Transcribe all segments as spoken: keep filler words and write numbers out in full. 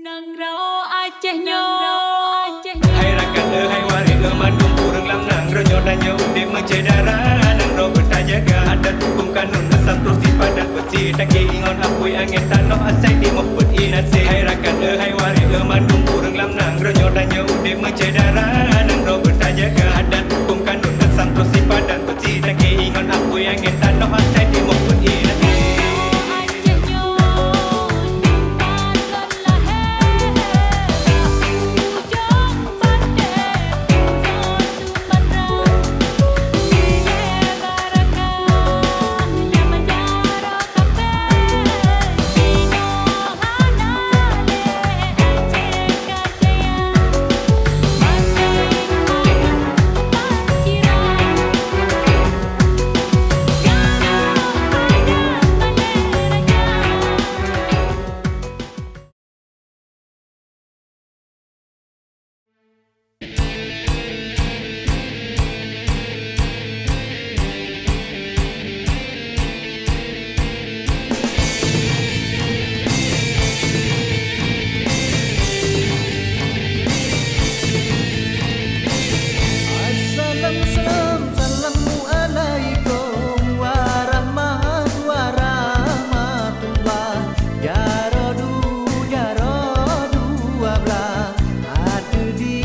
Nanggroe Aceh nyoe. Hai rakan, eh, hai waréh, eh, mandum ureueng lam nanggroe nyoe, tanyoe udép meusyedara, nanggroe beutajaga adat hukôm kanun, asam troh sipadan peuet si, takée ngon apui angén tanoh asai timoh peuet inan si. Hai rakan, eh, hai waréh, eh, mandum ureueng lam nanggroe nyoe, tanyoe udép meusyedara, nanggroe beutajaga adat hukôm kanun, asam troh sipadan peuet si, takée ngon apui angén tanoh asai timoh peuet inan si. Assalam, salam, salamualaikum warahmat-, warahmatullah. Jaroe du, jaroe dua blah, ateueh di,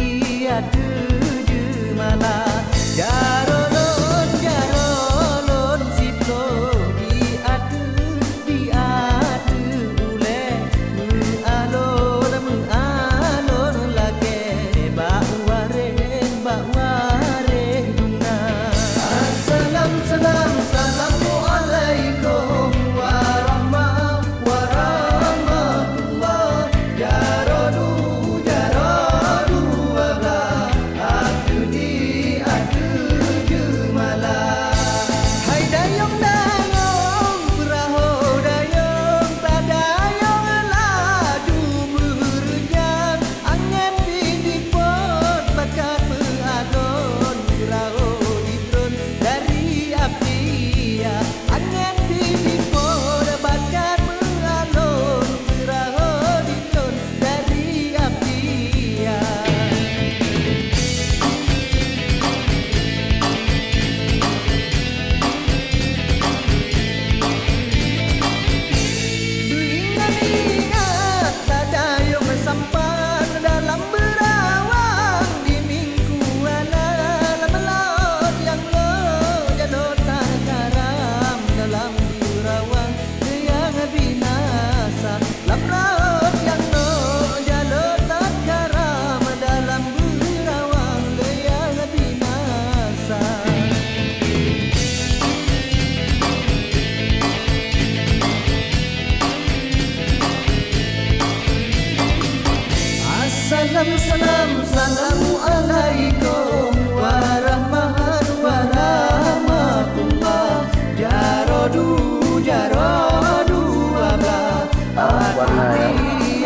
ateueh jeumala. Jaroe lôn, jaroe lôn siploh, di ateueh, di ateueh ulée. Meualon, meualon lakée, bak waréh, bak waréh dum na. Assalam, salam, salamualaikum warahmah-, warahmatullah. Jaroe du, jaroe dua blah, ateueh di, ateueh jeumala. Hai dayong-dayong, peurahô dayong, tadayong laju beureujang. Angén pih dipot bakat meualon, peurahô jitron dari Apia. Angén pih dipot bakat meualon, peurahô jitron dari Apia. Beuingat-ingat tadayong sampan dalam beurawang di minggu ana, lam laôt nyang lo jadota karam dalam beurawang nyang binasa. Lam laôt nyang lo jadota karam dalam beurawang nyang binasa. Assalam, salam, salamualaikum warahmah-, warahmatullah. Jaroe du, jaroe dua blah, ateueh di,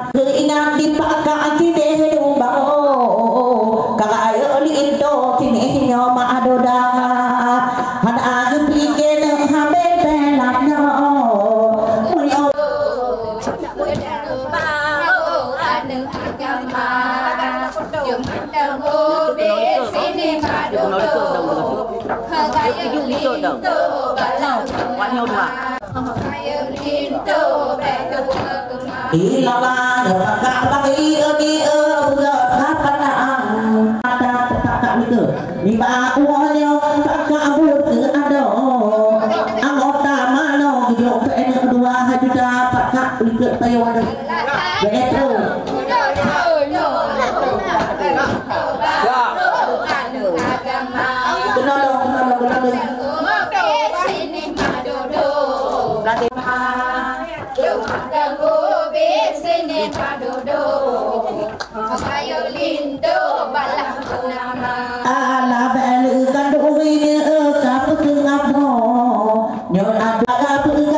Keuingat di pakak sideh lumba, ka rayeuk linto sinéh nyoe mak doda. Hana geupike neuh habéh peulam nyoe. Meunyoe Ilama pakak bagi ini, eh, budak kapanang. Ada pakak itu. Nibak uang nyoe pakak buet keu adoe. Anggota mano geujok keu aneuk dua juta pakak likot payong adoe. Jadi tu. Kena dong, kena dong, kena dong. Alah bèk lé kandong ini, eh, ka peuteungab ho. Nyoe ada ka peu-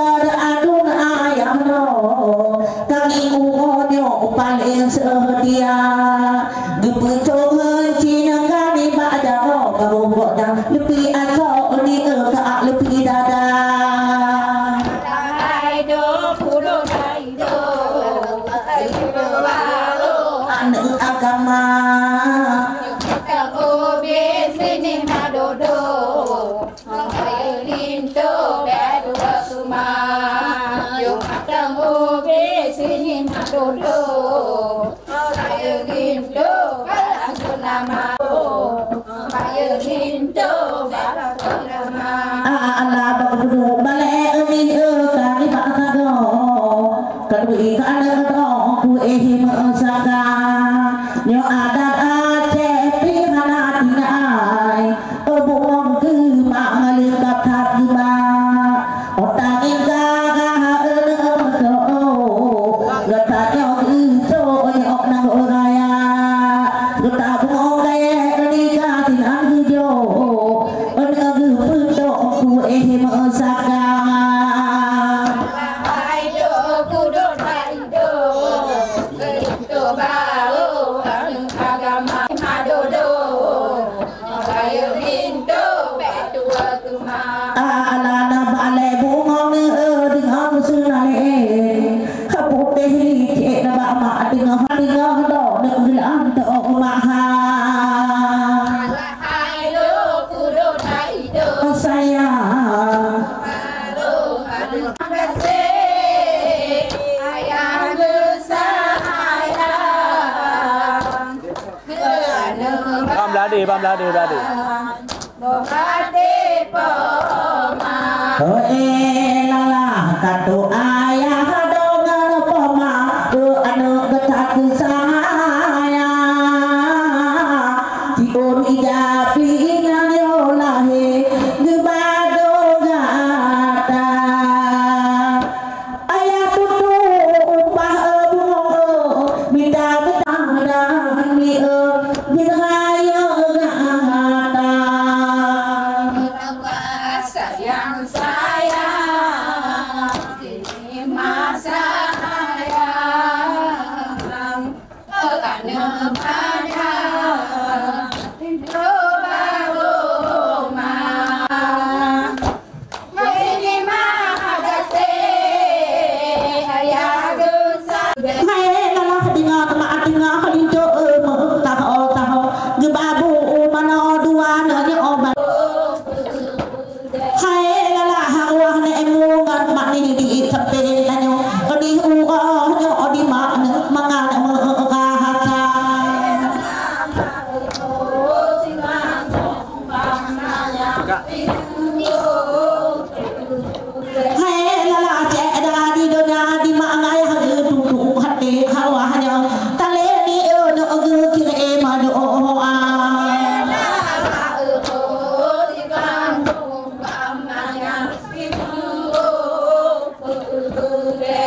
Ubé sini madodo, rayeuk linto balagu nama. Rayeuk linto balagu nama. Ala bak budu balek ni, eh, kali bak sago. Kadui kana dong ku eh meusaka. Nyoe adat Aceh pih hana tinggai. Oh, bungong geuma ngaleueng that geuma. Oh, tangieng gagah euneuk meucok. Geutanyoe geucok nyok nanggroe raya. Geutabungong gayèe nikah sinan geujok. Euneuk geupeutok kueh meusaka. Hai do, kudok hai do. Keuneuk barô aneuëk agama madodo. Rayeuk linto bèk tuwoe teuma. Ala na balek bungong neu deungon seunalé. Putéh licék na bak mak teungoh, teungoh do neuk geulantok maha. Hai lo kudo tai do. Sayang. Baru, baru, kasih, ayah geusayang. Bang Beladi, Bang Beladi, Beladi. Boh até poma. Hoi, lalah katu ayah dongan poma, tu aneuk geutak sayang. Siôn ija pih nyan yoh lahé, geubado gata. Ayah tutoe upah, eh, bungong, eh, mita-mita dan mi, eh, di rayeuk gata. Sayang, sayang, terima sayang. Hai lalah teungoh, teuma teungoh linto, eh, meusaho-saho. Geubabu manoe dua nyoe obat. Hai lalah arwah nèk ilmu ngon mak nèh di sampé tanyoe. Di uroe nyoe di mak nèh mangat meurasa. Hai lalah cék dara di donya di mak ngon ayah geuduek até arwah nyoe. Talé ni eu nyoe geukirém doa.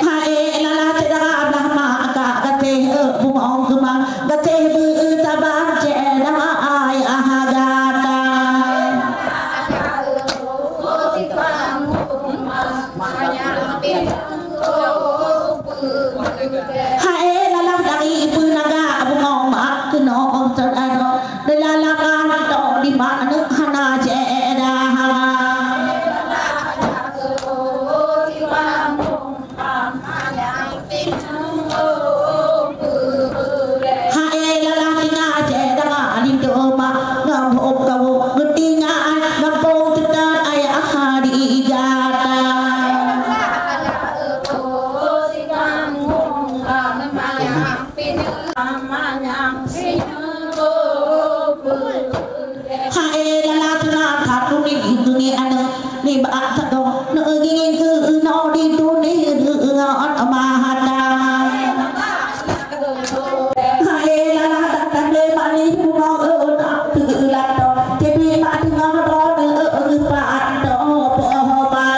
Hai lalah syedara blah mak ka gaséh, eh, bungong keumang gaséh beu saban syedara ayah gata. Hai lalah dari peunaga bungong mak keunoe syedara. Lelalah kantô di mak nyoe hana syedara. Hai lalah tinggai syedara linto mak ngon hom kawoe geutinggai gampông teutan ayah di gata. Hai lalah teulat that tuni-tuni aneuk nibak sagoe, neuk gingin keunoe di tuni deungon mata. Hai lalah that tandé manis bungoe na teulat, tapi mak teungoh droeneuh geupat poh ba.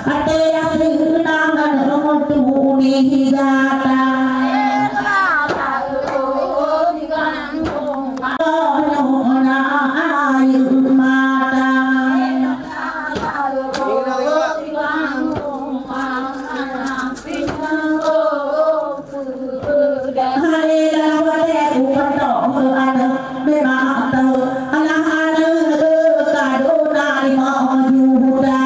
Até nyang seunang ngon tuni gata. Nyoe na ayeuk mata. Hai dalam watèe kupeutoh aneuk, memang teuh alah aneuk kado na limong juta.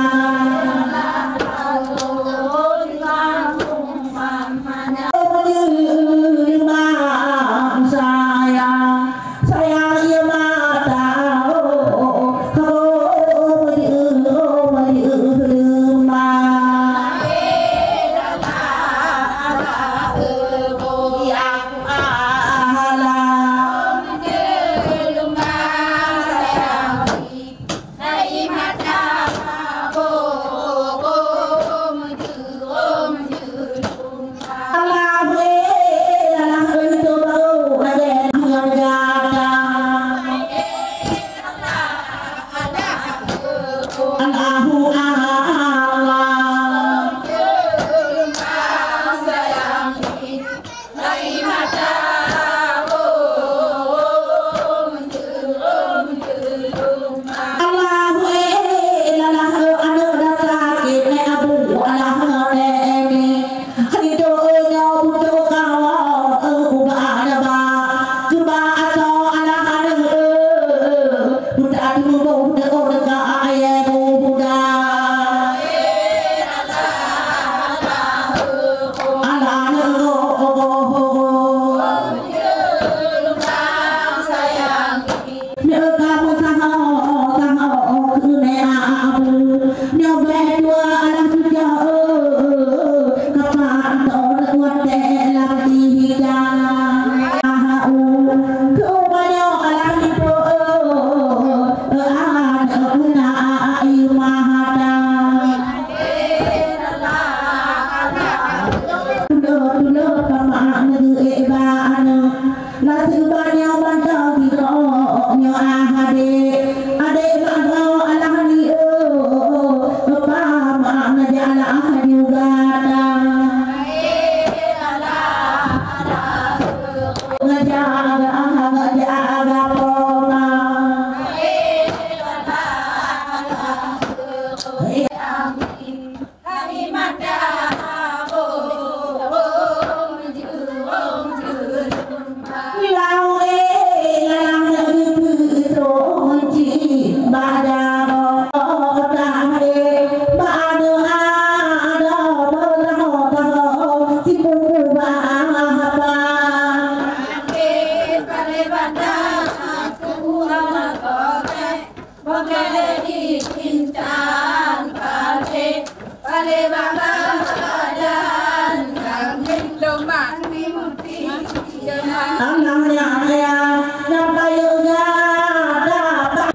Anang nyan, nyan, nyan payu nyan dah.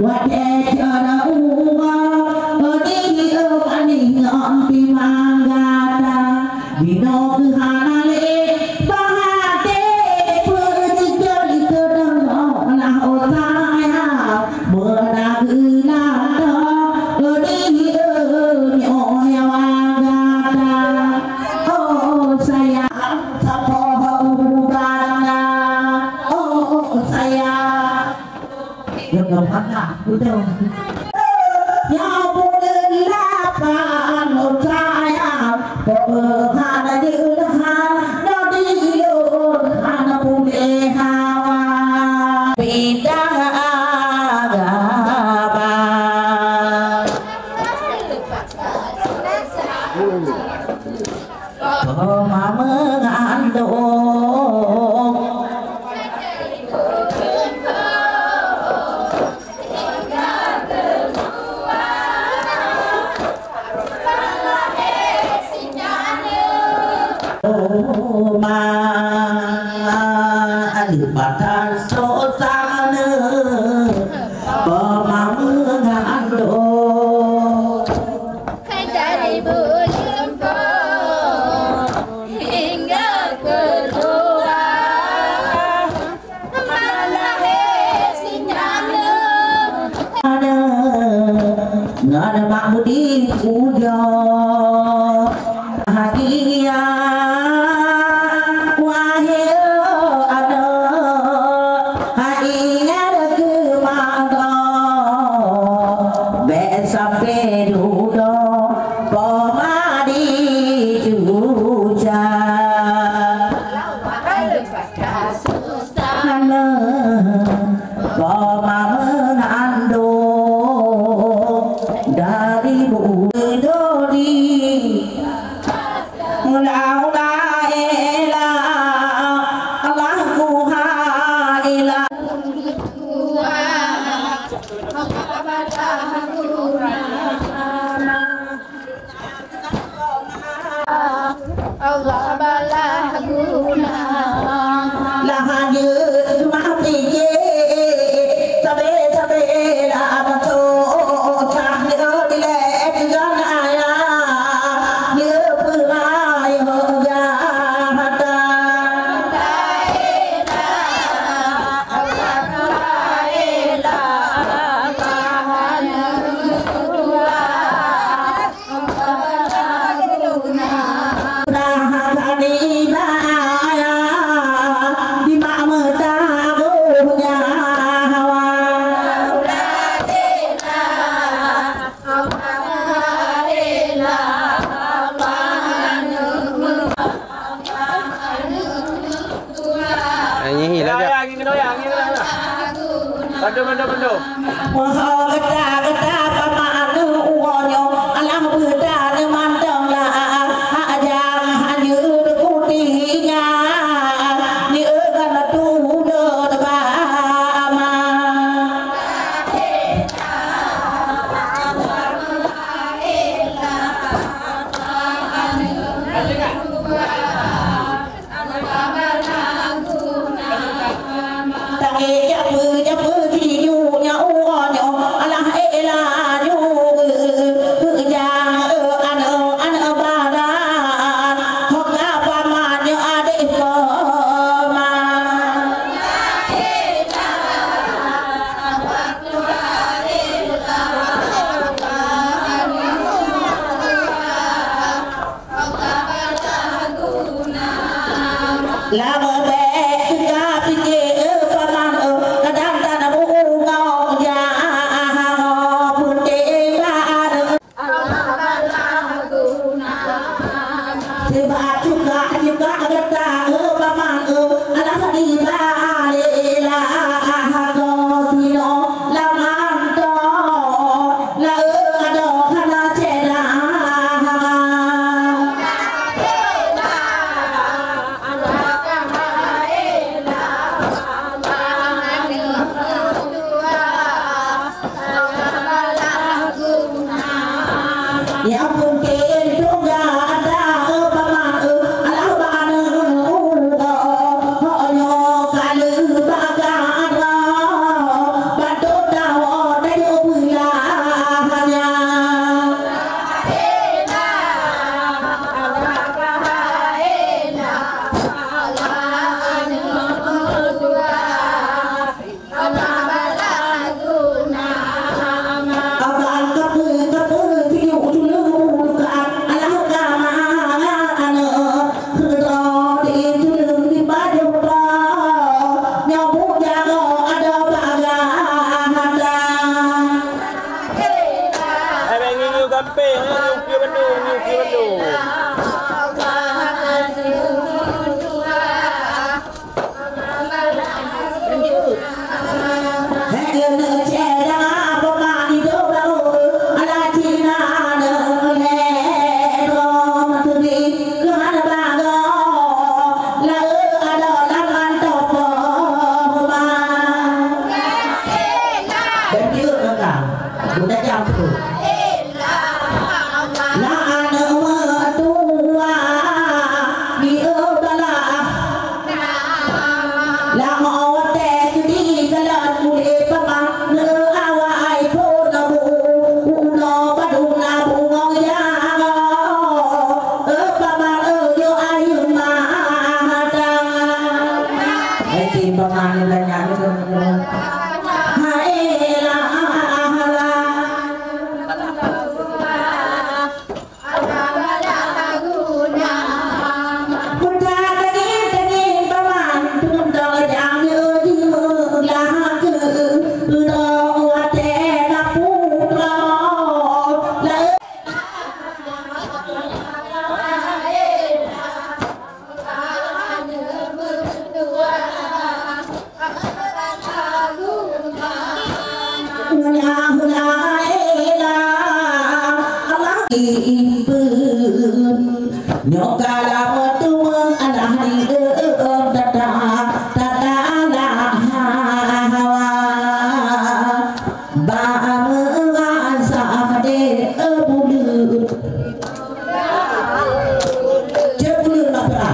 Watèe cara uroe, peudeh di ôk aneuk ngon pimang gata. Jinoe keuh hana lé, bak até peue jikeu-jikeu deungoe nah, oh sayang. Meunan geuh na, peudeh di ôk nyoe nyawöng gata. Oh sayang, sapoh ubat na, oh sayang. Ya, buleuen lapan sayang, peuhana jeuhan, nyang di lôn hana puléh hawa. Bidang agama. Peumameungandong. Oma, aleuh batasoe saneuk, peumameungandong. Dari buleuen po hingga keudua, malah sinyana. Ngon mak budi pujoe bahagia, wahé aneuk. Hai ingat keu mama, bèk sampai dudoe poma di cuca. Hana poma meunan do dari budodi. Mula-mula Meuho gata-gata paman uroe nyoe, alah beuda neumantong lah, hajang hanyut kutinyan, nyoe kan tuleueng bak ama. Tanggée japeue-japeue jinyueng nyoe uroe nyoe, alah ék laju geujang, eh, aneuk-aneuk badan, ho ka paman nyoe adéh koma. Lam bèk teuka pike, eh, paman, eh, kadang taneuh bungong jang, peunteng bak aneuk. Sibak cuka-cuka gata, eh, paman, eh, alah sibak lé lah, ah, goh sinoe lam antô. Laeu adoe hana cedang. Nyang peunteng tuga ata, eh, paman, eh, alah bak aneuk uroe, ho nyoe ka lheueh bak gata, bantu dawa dari beulah nyan. Abang kapeue-kapeue sijuek tuleueng buka, alah ka mangat aneuk, keudroe di tuleueng di pajoh droe, nyoe bujaroe adoe bak gata. Hai, bèk ngieng-ngieng gampông, ngieng-ngieng keu bandum, ngieng keu bandum. Lam watèe keudeh kalon ulèe paman, neu awai phon bu, unoe padum na bungong jang, eh, paman, eh, nyoe ayeue matang. Eh, tim paman nyoe banyak nyoe. Hai lah, lah. Nyoe ka lama teuma alah di, eh, eh, eh, tata, tata lah hawa. Ba meurasa deh, eh, buleuen. Ceupeue matra,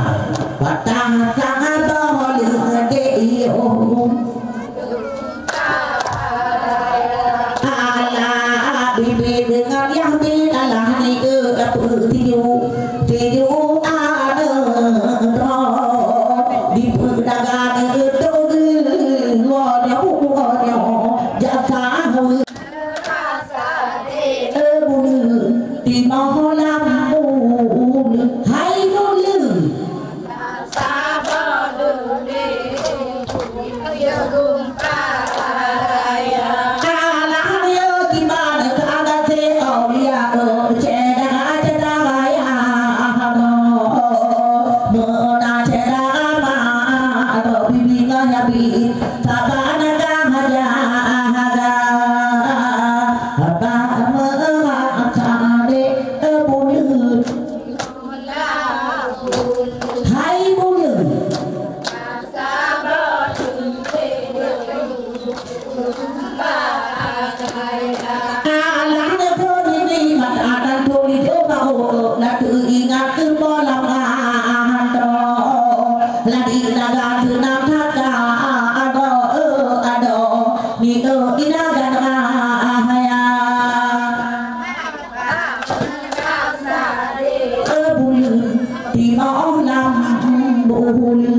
patah saboh leudeh yo. Alah bibi deungon Yahudi alah nikeue peutiyu, tiyu aneuk droe. Dipeudagang nikeue teugeue nyoe, nyoe jasa. Buleuen timoh lam buleuen, hai buleuen. Alah yo gimana keadaan si Aulia, oh, cedera, cedera ya, meunan cedera ma, atau bibi ngon Nabi, saban ka haja. Akan tuléh jeuet bak ulôn, na teuingat keu boh lam hanto. Ladi naga teunang that ka adoe, adoe, mieu inaga na haya. Buleuen timoh lam buleuen.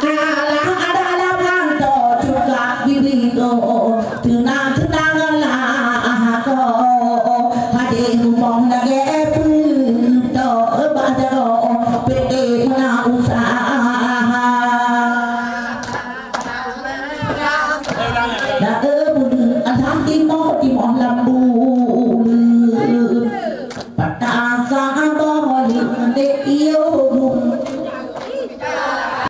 Alah ada lam hanto cuka bibiko, teunang-teunang lah ko. Hadé rumoh lagèe peuto bak jaroe, peuté meunan usaha. Dak buleuen alah timoh, timoh lam buleuen. Patah saboh leundék iyup.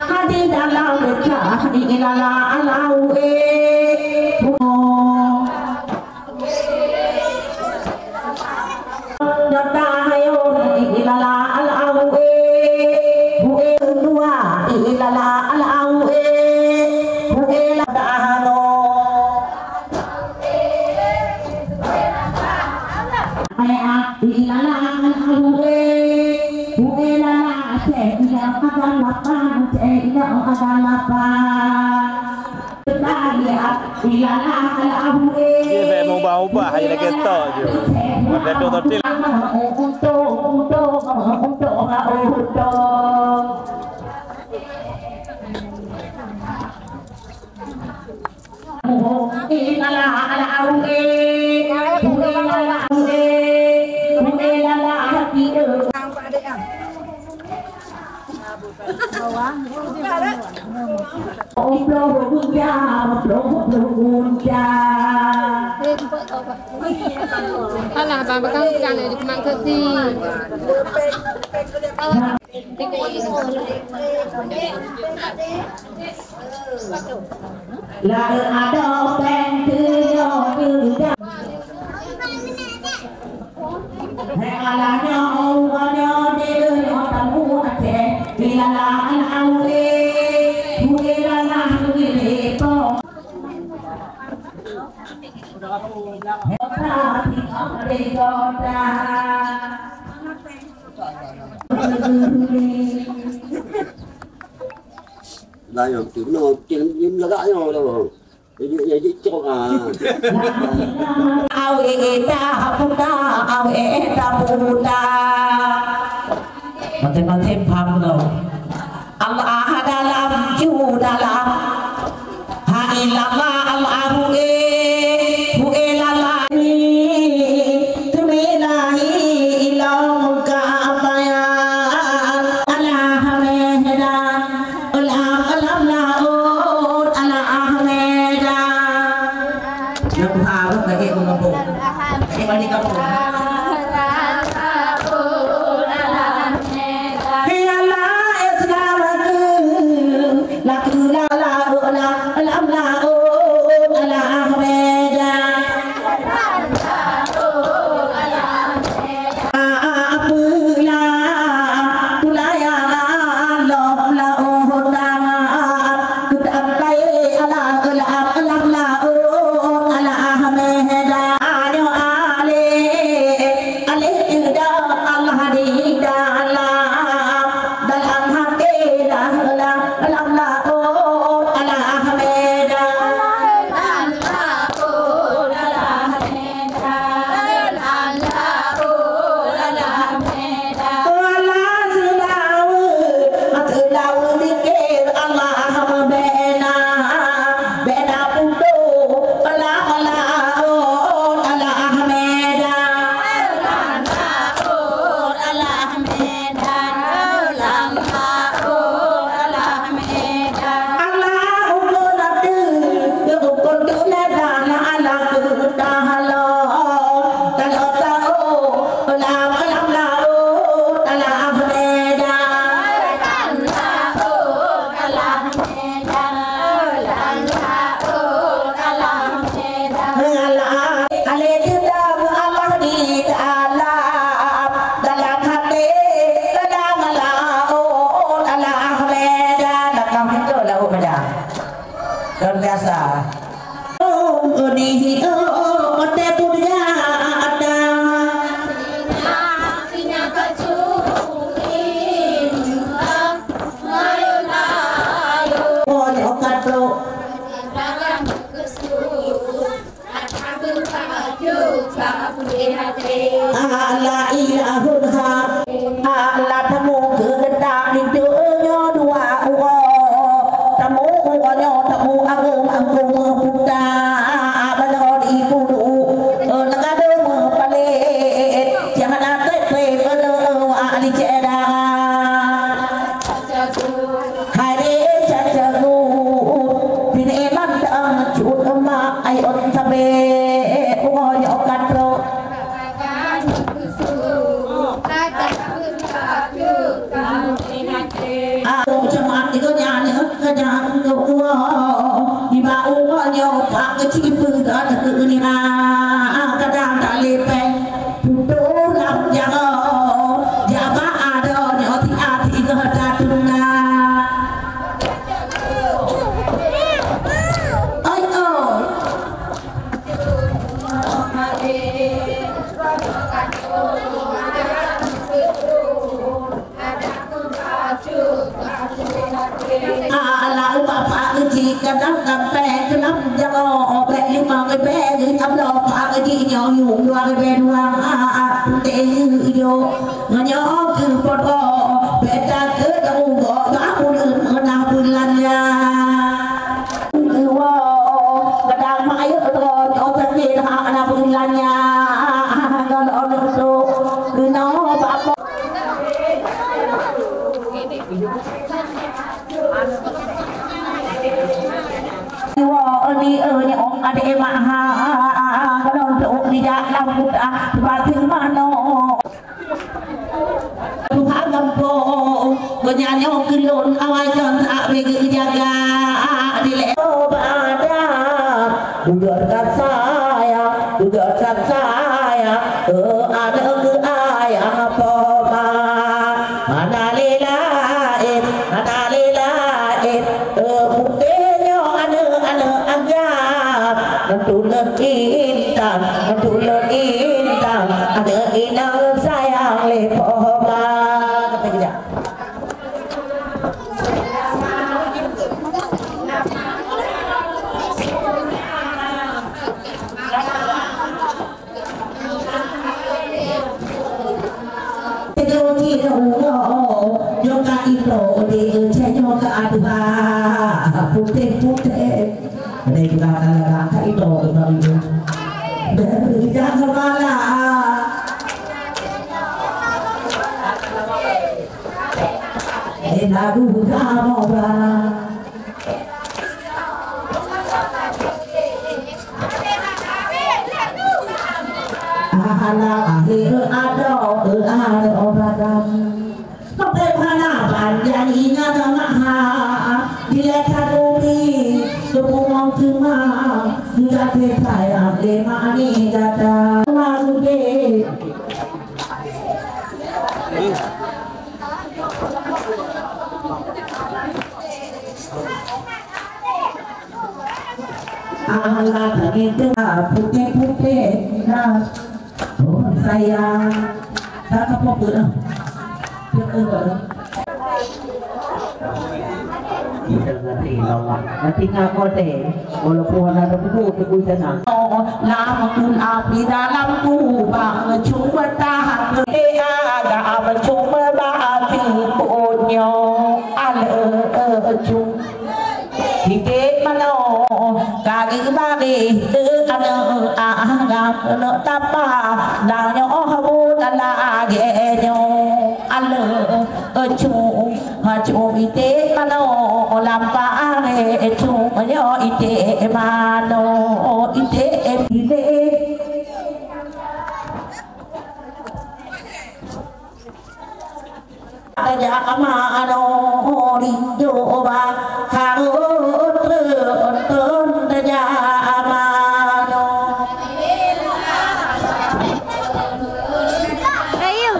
Hadé dalam becah ilala alau, eh. Nyata hayo ilala alau, eh. Bue dua ilala alau, eh. Bue la dahano. Dia bèk mubah-ubah, hanya lagèe tok je. Ada dua totil. Alah, bang, bang, bang, bang, di keumang keuti. Laeu adoe péng keu nyoe keu dah. Hai alah nyoe, oh, nyoe, di nyoe tamu Aceh. Ilala anak awe, ilala ngilepo. Lah, nyoe tu, nyoe, tim, tim lagak nyoe dah. Jadi, jadi cok, ah. Awe dah buta, awe dah buta. Macam-macam paham tau. Allah dalam, ju dalam. Ha ilallah, Allahu e, hu e lala ni. Tumilahi ilong ka apayan. Alhamdulillah. Ulam, ulam laôt ala Ahmeda. Ya, Tuhan, bagi pengepung. Bagi, bagi kampung. Ya Allah, Islam aku, laku, laku. Luar biasa. Oh, ini, oh, mate pun ya ada. Oh, ini okat tu. Ala ilahun ha. Ala tamu keu geutak di donya dua uroe. Tamu uroe nyoe tamu agam angkung meuputa. Banyoe di bulu, eh, neugado meupalet. Jangan até pe belo ahli cedara. Hai deh cacaru, bini mantong cut emak ayot sabe, uroe nyoe ka trok. Aku cuma tiga nyanyi kejang dua, di bawah nyoe pak kecil pun ada keuliran, kadang tak lepeh. Putôh lam jaroe, jaba adoe nyoe tiap tiga datuna. Oi, oi. Ala ubat pak geuji kadang sampai keulam jaroe, bèk limong ribèe geuh tabloe pak geuji nyoe yuem dua ribèe dua. Teuh yo nyoe keu potroe, bèk takot rugoe bak buleuen meunah bulan nyan. Kadang mayeuh droe nyoe sakét hana bulan nyan. Ngon oneueng tu keunoe bak Iwoe ni, eh, nyoe adé mak ha, ha, ha, ha, kalau untuk dijak lam kuta, batu mano. Tuhan lampu, beunyan nyoe keu lôn awai kon sabe geujaga, dilèe. Oh, badan, dudoe ka sayang, dudoe ka sayang, eh, aneuk keu ayah poma. Hana lé laén, hana lé laén, eh, putéh nyoe aneuk-aneuk agam. Ngon tuleueng intan, ngon tuleueng intan, aneuk inong sayang lé poma. Kata kejap. Tiga uji dua ulo, nyoe ka ito di uji nyoe ka aduha, putéh-putéh. Ada juga ada ka ito tentang itu. Dari jangan kepala. Eh, lagu kamu bah. Ahala akhir ado, ado badan. Sampai mana panjang ingat maha, dia kadumi, tepung cuma, dia sayang lima ni kata. Lagu deh. Alah, itu putih-putih, nah. Oh, sayang. Tak apa-apa, nah. Kita ngerti, Allah. Nanti ngaku deh. Walaupun hana teupeue, teupeue teunang. Lam kun api dalam kubang, cuma tahan. Eh, agak cuma batu punyo. Aleu cu. Titik mano, kaki bari, eh, aneuk agam, aneuk tapa, nang nyoe bu dalam lagèe nyoe. Aleu. Ecung, ecung iték mano, lam paréh ecung, nyoe iték mano, iték ilé. Tajak mano, rindu ba hareuem treun, treun tajak mano. Ayo.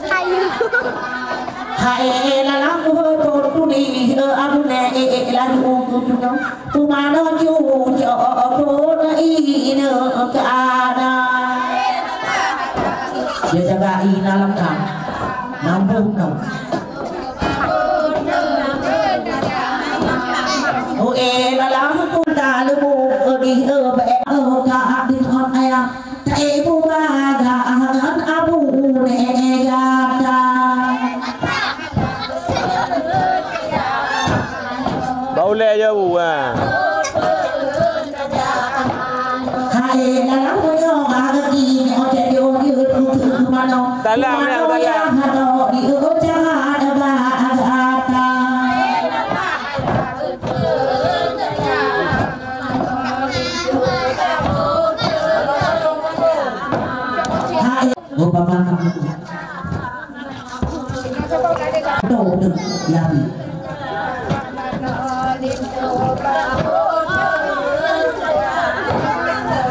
Ayo. Hai, Abu ne laju keutunong, pumano cucok pun ineuk kana. Dia jaga ina lam kam. Mampu no. Oh, eh, lalang pun tak lemu, eh, di, eh, be, eh, ka abdi ngon ayah. Taék bubagaih ngon abu nèk gata. Bau lé ya bu, ha. Hai, lalang meunyoe bagi nyoe jadi orang itu mano. Salam, ya, salam. Mano ya, hado di ucapan bagata.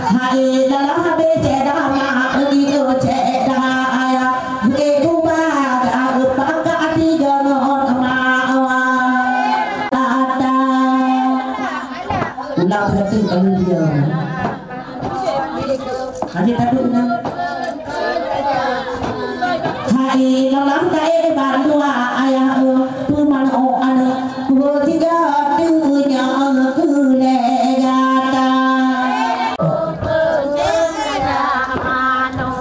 Hai, lalah habéh cék dama, di cék dama ayah, di rumah, di rumah, di rumah. Ulang satu kali dia. Adik tadi na. Hai, lalang taék bandua ayah, eh, peumanö aneuk, dua tiga tu nyang keu lé gata.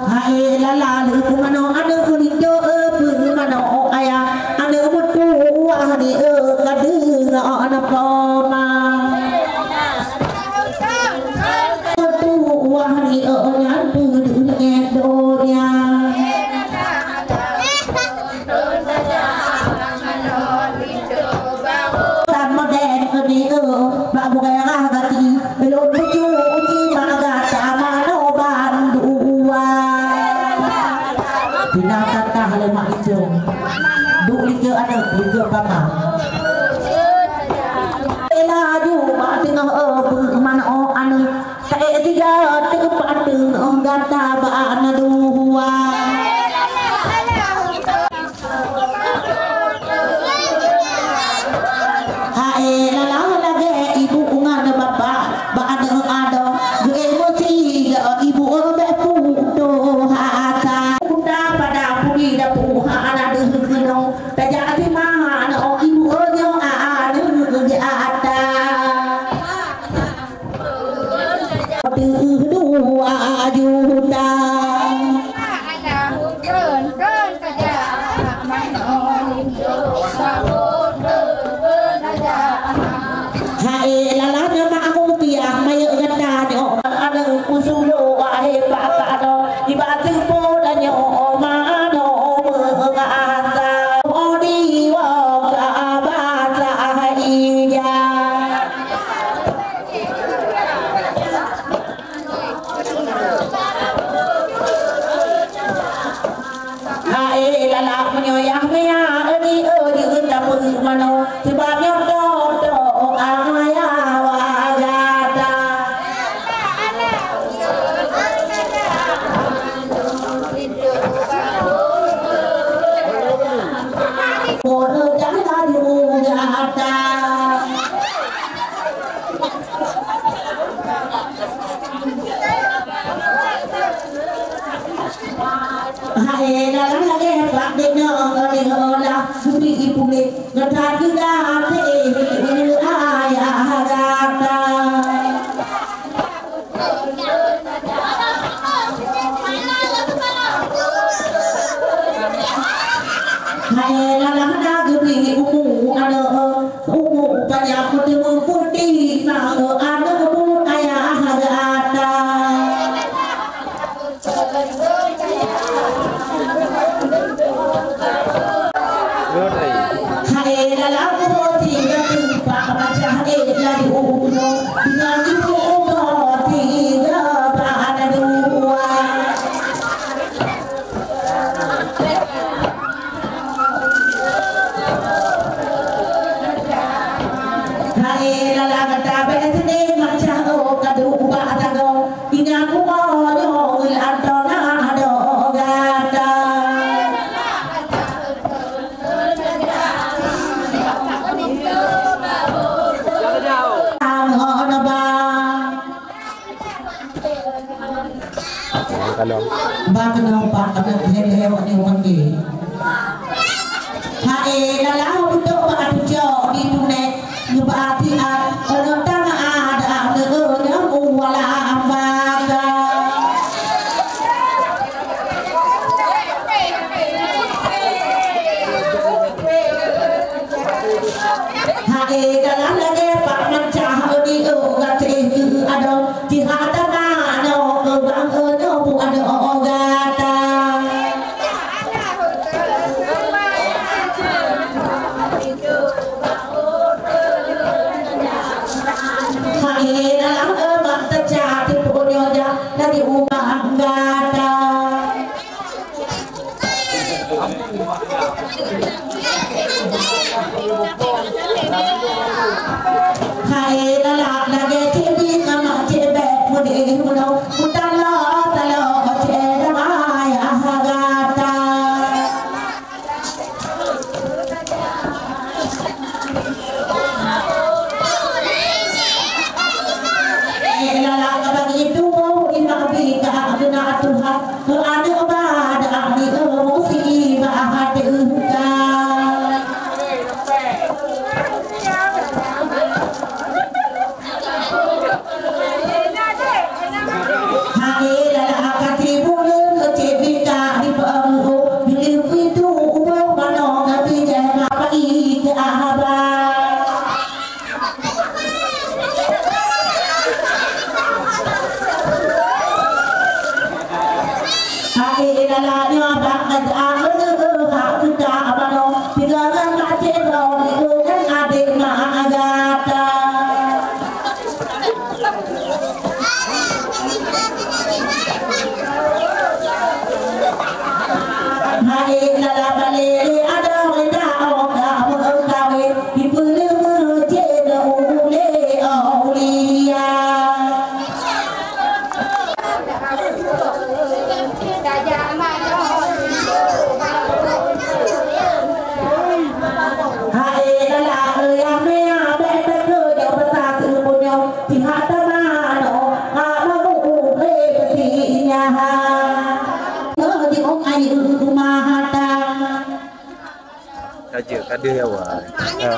Hai, lalang peumanö aneuk, keu linto, eh, peumanö ayah, aneuk meutuwah ni, eh, ka deungoe na poma. Tuwah ni, oh, nyan peudeuh donya. Tamoden ni, oh, bak bukai rah gaki, lôn bucu uji maga tamano bandua. Pina tatah lé mak itu. Duk likeue aneuk, likeue papa. Laju bak teungoh, oh, peumanö aneuk. Taék tiga teupat teungoh gata bak na dua. Hai, lalah lagèe ibu ngon bapak bak aneuk adoe, geuémosi ibu bèk putoh asa. Kuda pada pudi dapu hana deuh keunoe, tajak siman ibu nyoe aneuk geuata. Dua juta. Hai, lalah nyoe mak aku piah mayeuek gata nyoe. Aneuk kusulo wahé pakado, iba teupeu dan nyoe mano meungasa. Odi wa ka basa ija. Hai, lalah meunyoe yah mia, ni, oh, jeuet dapeuet mano, sebab nyoe doa maya wajada. Pun dah laju gata. Hai, dalam lagèe bak dinoe, dinoe lah budi ipulit, ngetat geudah teuh ayah gata. Hai, lalah na geubri umu aneuk, umu panyang putih meuputi, na aneuk bu ayah gata. Hai, lalah umu tiga tempat macam eh laju umu, dengan ibu umu tiga pada dua. Hai, lalang tabé sini macam oh kadu ubak sago, ingat umoe nyoe antona ado gata. Kalau ba keunoe bak aneuk lhèe-lhèe nyoe pangke. Hai lala beutôi bak tucok di tunek, nyoe bak tiat, keuneuk tangah ada aneuk nyang uwala baka. Hai dalam lagèe pak mancah di u gaséh keu adoe. Jihad manoe keu bang nyoe bu adoe gata. Hai dalam emak teucah tipu nyoe jak lagi ubah gata. Hai lalak lagèe cik bit ngon mak cik bèk, mudeh meunoe, meutalok-talok cik damai ayah gata. Eh, lalak bagi tuwoe, imak bika keunan Tuhan. Keu aneuk ba dak di musibah teuka. Hai lalak ka tibuleuen keucik bika di peumu, di pintoe ubak manoe ka bijèh mapai keu haba. Hai lalak nyoe bak gata, hak gata manoe, tinggai ngon até droe, ngon adék mak gata. Hai lalak balé lé adoe, dak ôk ka meukawen, dipeuleumeue cit ulèe aulia. Hai lalak, yah meuya bèk takot, nyoe beusa teumeubunoe, sihat teuma nyoe, hak mabu ubé beusi nyaha. Nyoe jiôh ayu rumah hatang. Ka jeuet, ka deuh awai. Ha.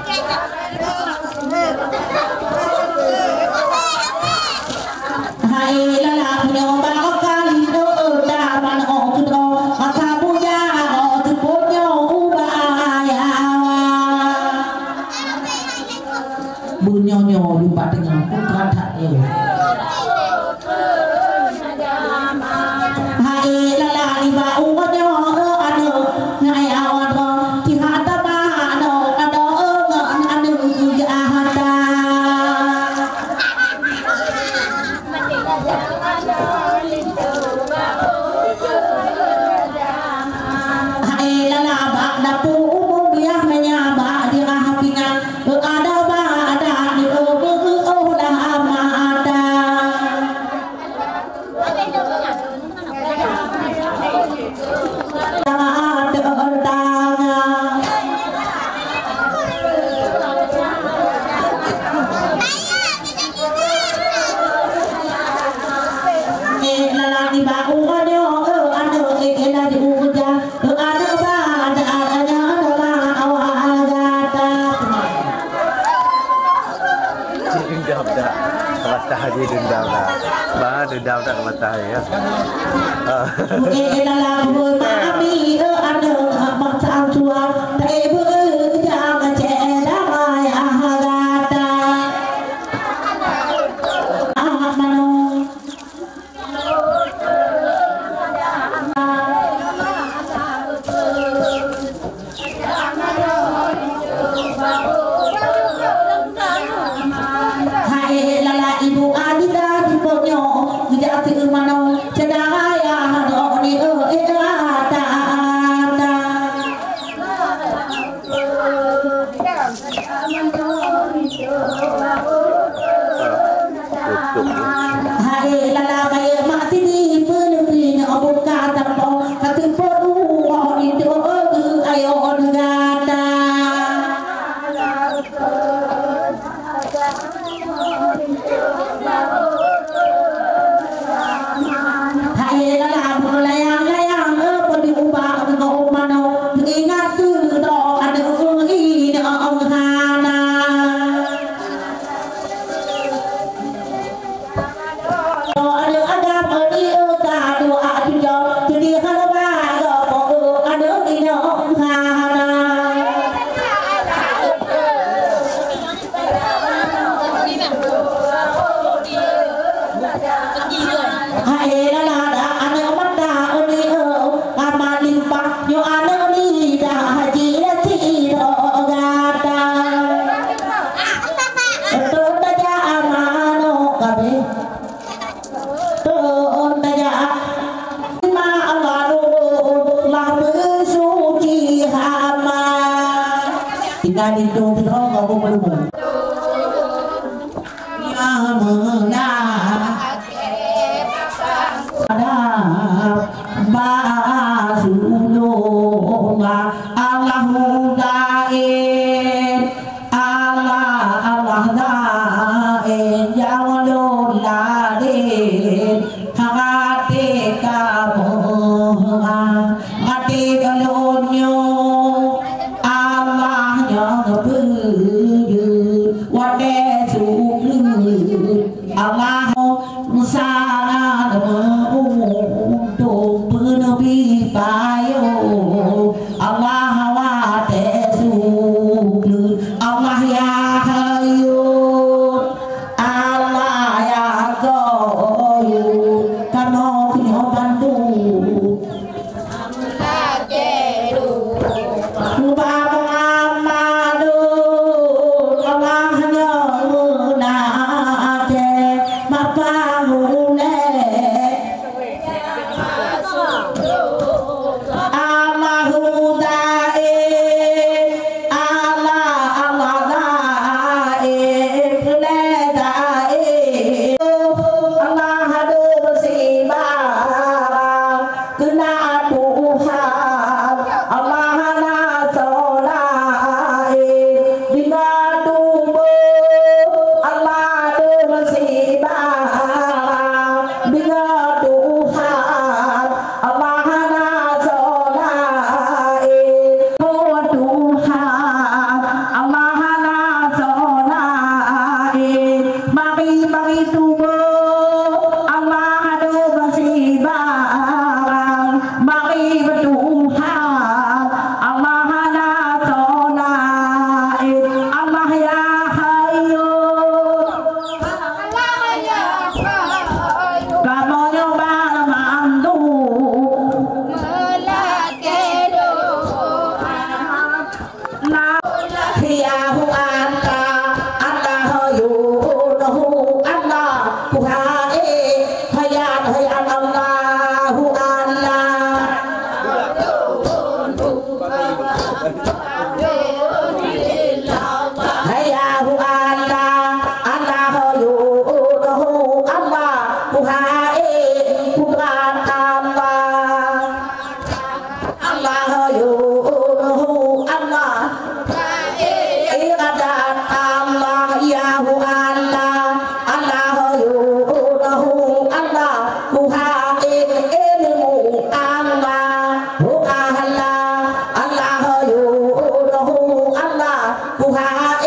Hai lalak nyoe bak kali doa dak manoe keudroe, masa buya oh teupot nyoe ubak ayah awak. Beunyoe nyoe di pat teungoh peutra that nyoe. Hai lalak nibak uroe nyoe aneuk ngai awak droe, sihat teuma aneuk adoe ngon aneuk geuh hata. Hai lalak bak dapu umu biah meunyo bak dirah pingan. Ada ba ada di oh dah mata. Eh, lalak nibak uroe nyoe, eh, aneuk, eh, eh, laju uja. Aneuk ba, ada, ada, ada, ada, awak gata. Dendam dah. Kata haji dendam dah. Bah, dendam dah kata haji, ya. Ah. Mungkin dalam rumah kami, eh, ada mak sang tua, tak ibu, eh, jangan cedera, ya, gata. Ah, mano. Hai lalak ibu Adila di ponyo, geujak si mano, cedara ya, dok ni, eh, eh, ata, ata. Hai lala bayeue mak sini, peue neupie nyoe buka tampo, ka teupeu duoh itu ayo gata. Hai lala Linto sidroe gob meulumu. Nyang meunang ada bak sulông Allahu Daim. Allah, Allah Daim, nyang lôn ladem. Hana teuka meuheuang, hana teuka lôn nyoe. Allah nyang peujeuet watèe sukleuen. Allah sangat meuuntông peuneubri payoh. Allah watèe sukleuen. Allah ya Hayyu. Allah ya Qayyum, kamoe keunoe bantu. Muba Muhammad, Allah nyoe meunan, maka ulèe. Allahu Daim, Allah, Allah Daim, lé Daim. Allah deuh sibarang, keunan Tuhan, Allah na soe laén. Deungoe tuboh, Allah deuh sibarang, deungoe Tuhan, Allah na soe laén. Oh Tuhan, Allah na soe laén. Mari, mari tuboh, Allah deuh sibarang. Mari beutuhan, Allah na soe laén. Allah ya Hayyu. Kamoe nyoe banmandum. Meulakèe doa. Na, ya hu anta, Allah yu, hu Allah, hu ha e, hayat, hayat Allahu Allah. Hayya hu Allah, Allah yu, hu Allah, hu ha e, kudrat Allah. Allah yu, hu Allah, iradat Allah, ya hu Allah. Allah yu, hu Allah, hu ha e, ilmu Allah, hu ahla. Allah yu, hu Allah, hu ha e,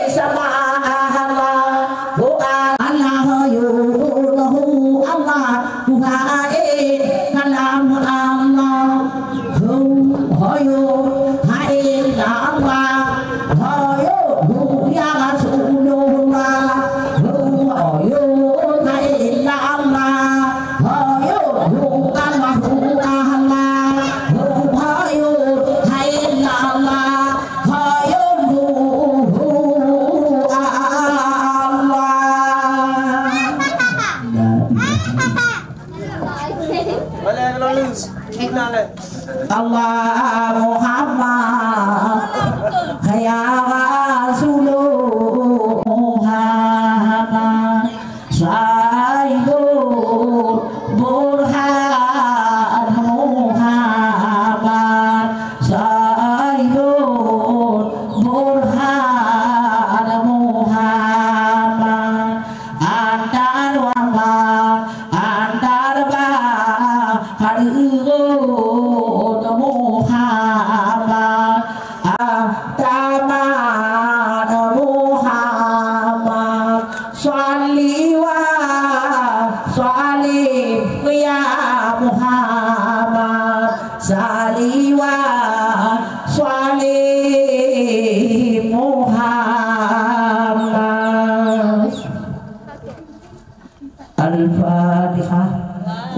sama ahla, hu a-, Allah yu, hu Allah, hu ha e, kalam Allah. Hu, hu yu, ha e, la Allah. Hu yu, hu ya Rasulullah. Hu, hu yu, ha e, la Allah. Hu yu, hu Allah, hu Allah. Hu, hu yu, ha e, la Allah. Hu yu, hu, hu Allah. La ilaha illallah. Allah Muhammad, ya Rasulullah Muhammad, Saidul Burhan Muhammad, Saidul Burhan Muhammad. Antar wama, antar ba, hadirun Muhammad, antar Muhammad, shalli wa sallim ya Muhammad. Shalli wa sallim Muhammad. Al-Fatihah.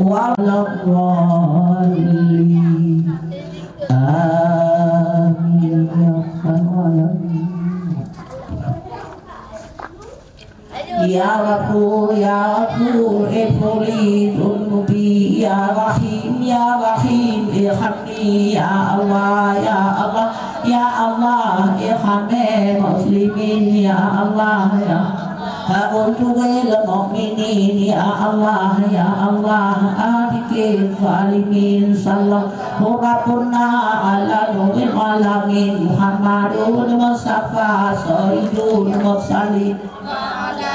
Waladdallin. Amin. Ya Ghafur, ya Ghafur, ighfirli dzunubi, ya Rahim, ya Rahim, irhamni, ya Allah, ya Allah. Ya Allah, irhamil muslimin, ya Allah, ya. Haun tuwil mu'minin, ya Allah, ya Allah, adikil zalimin. Sallallahu Rabbuna ala nuril alamin, Muhammadun Mustafa, Sayyidul Mursalin.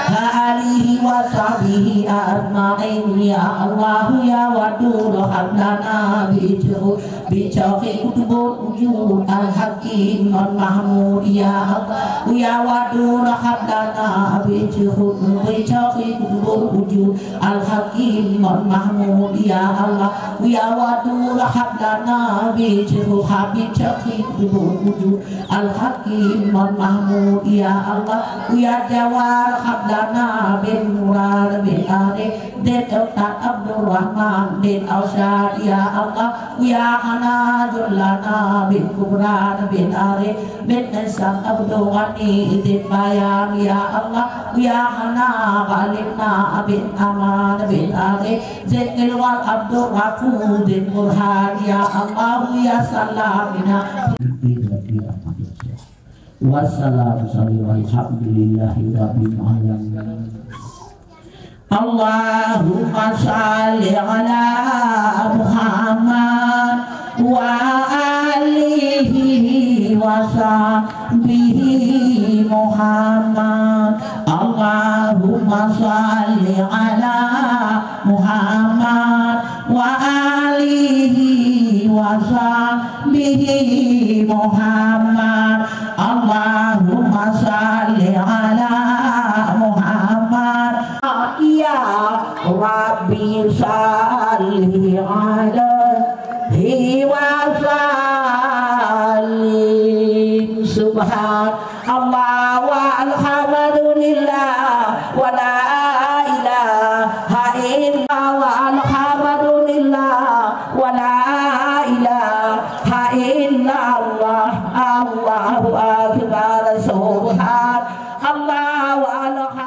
Wa alihi wa sahbihi ajma'in. Ya Allah, ya Wadud, hab lana bi jauhi, bi jauhi qutbul wujud al-hakim al-mahmud. Ya Allah, ya Wadud, hab lana bi jauhi, bi jauhi qutbul wujud al-hakim al-mahmud. Ya Allah, ya Wadud, hab lana bi jauhi, bi jauhi qutbul wujud al-hakim al-mahmud. Ya Allah, ya Jawad, hab lana bin Murad bin Arif bin Ustaz Abdurrahman bin Ausyad. Ya Allah, ya Hana, hab lana bin Kubran bin Arif bin Ustaz Abdul Ghani bin Bayan. Ya Allah, ya Hana, hab lana bin Aman bin Arif Zainul Abdul Ghafur bin Burhan. Ya Allah, ya Salamina. Wassalamu alaikum warahmatullahi wabarakatuh. Wassalamu alaikum warahmatullahi wabarakatuh. Allahumma shalli ala Muhammad wa alihi wa sahbihi Muhammad. Allahumma shalli ala Muhammad wa alihi wa sahbihi Muhammad. Allahumma shalli ala Muhammad. Ya Rabbi shalli alaihi wa sallim. Subhan Allah walhamdulillah, wa la ilaha illallah, walhamdulillah, wa la ilaha illallah, Allahu akbar, subhan Allah walham-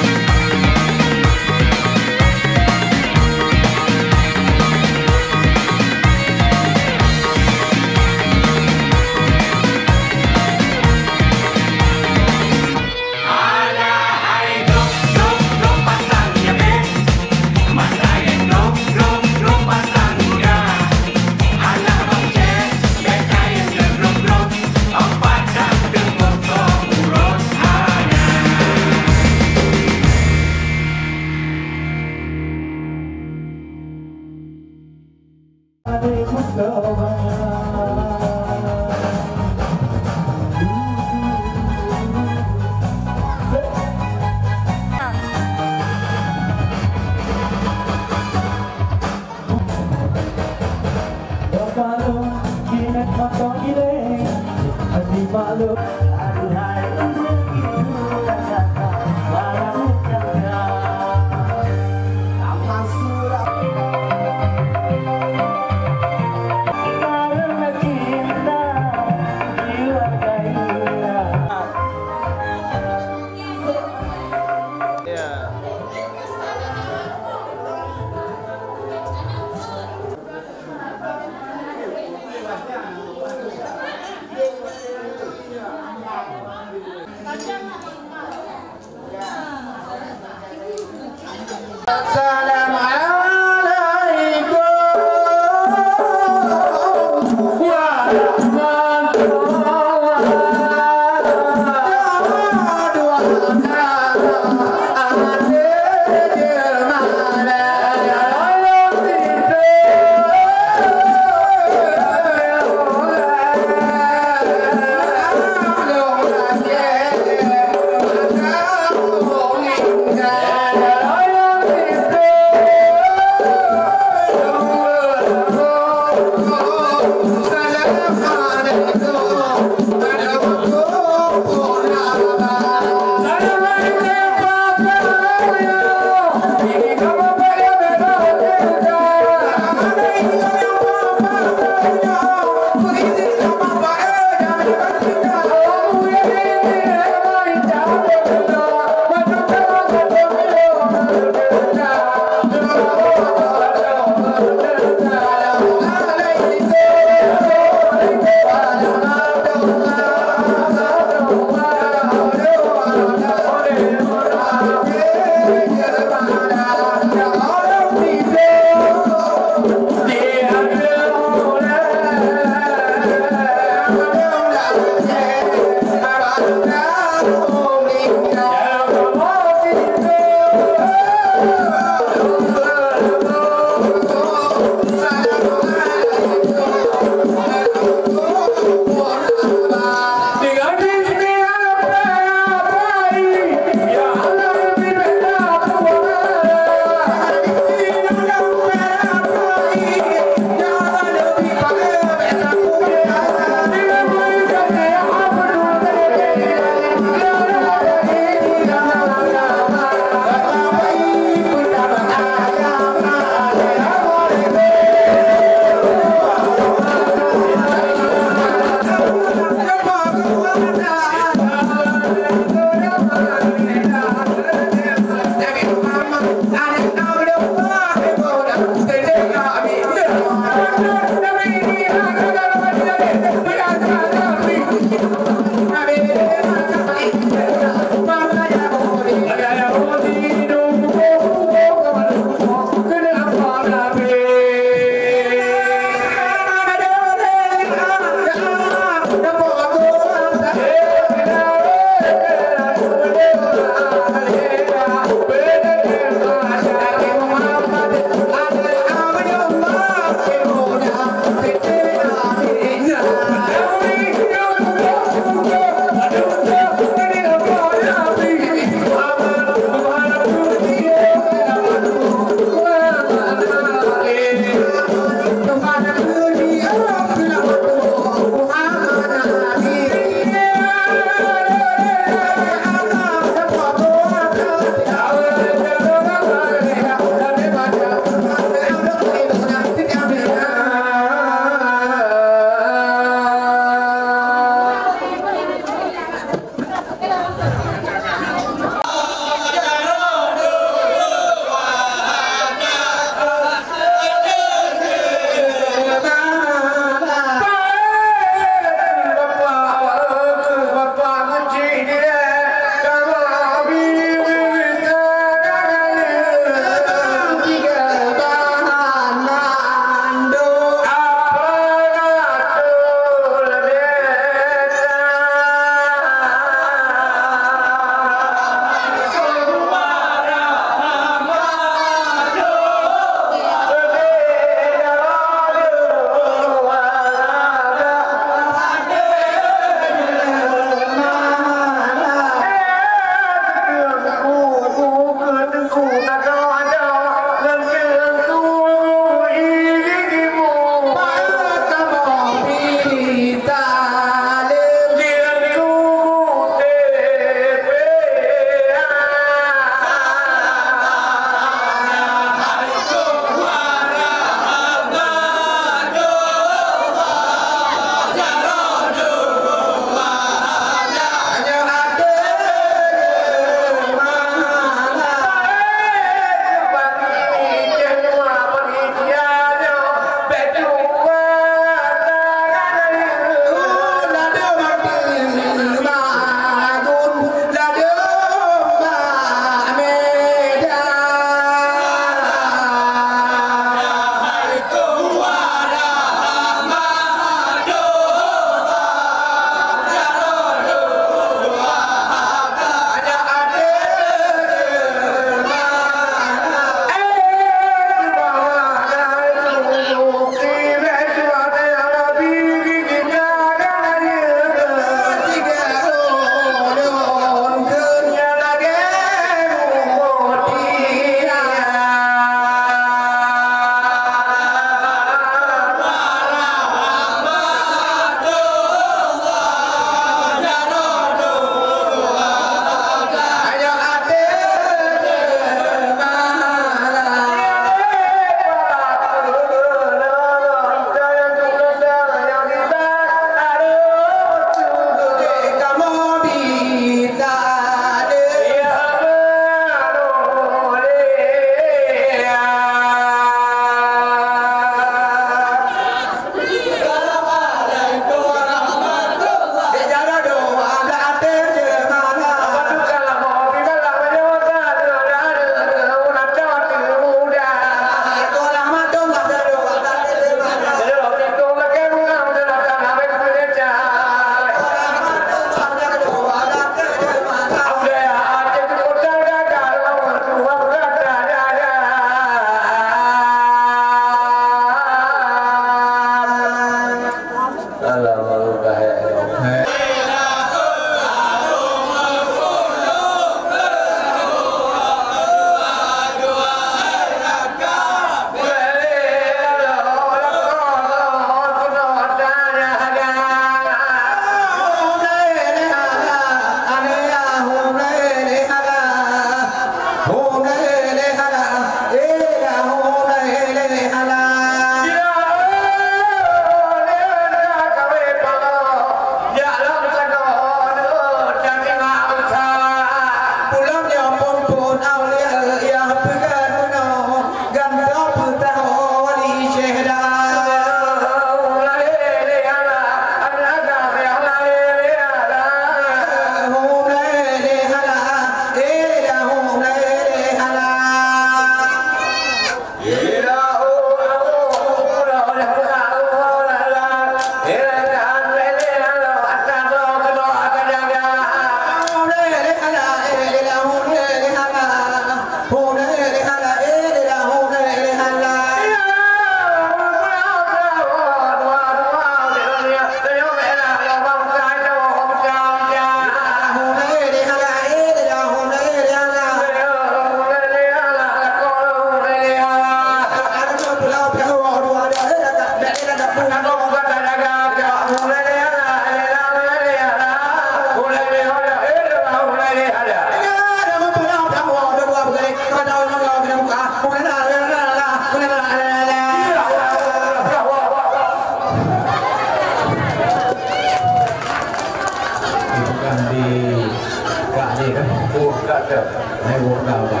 Hai, buka, buka.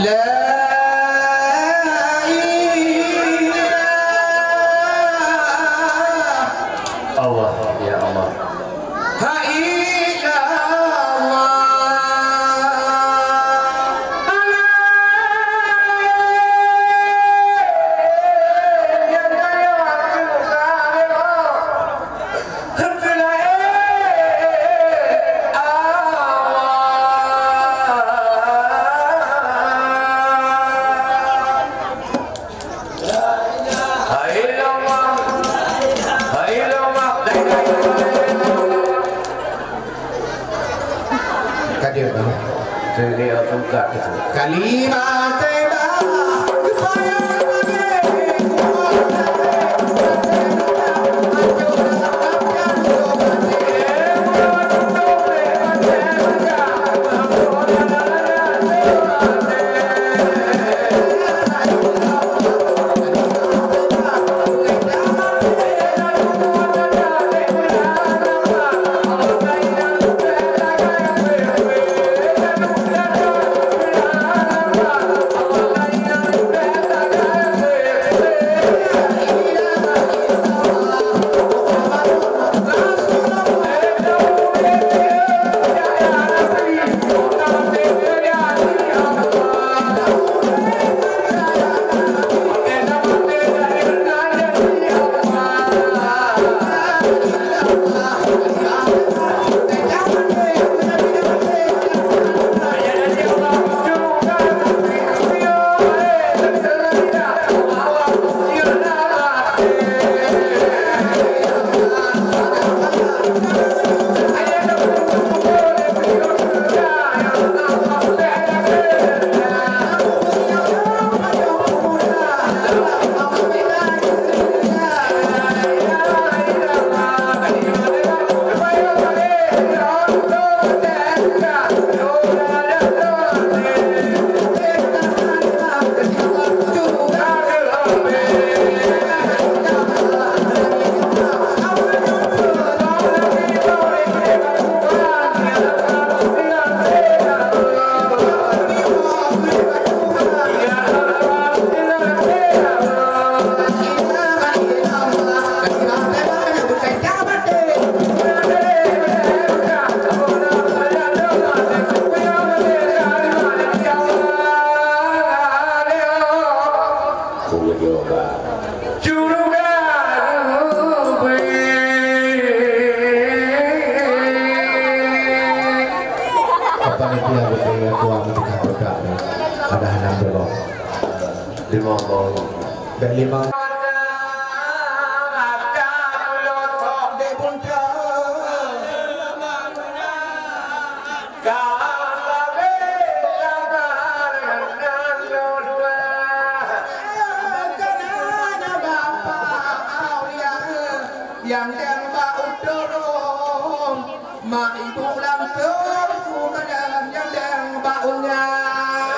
La ilaha Allah, ya Allah. Ha illallah. Ka deuh, bang. Kalimat thayyibah. Apa ni dia betul ya, kuah betul tak? Ada enam belas. Lima belas. Dek lima. Nyang deng bak utoe rhom, mak ibu lam teungku, kadang nyang deng bak unyang.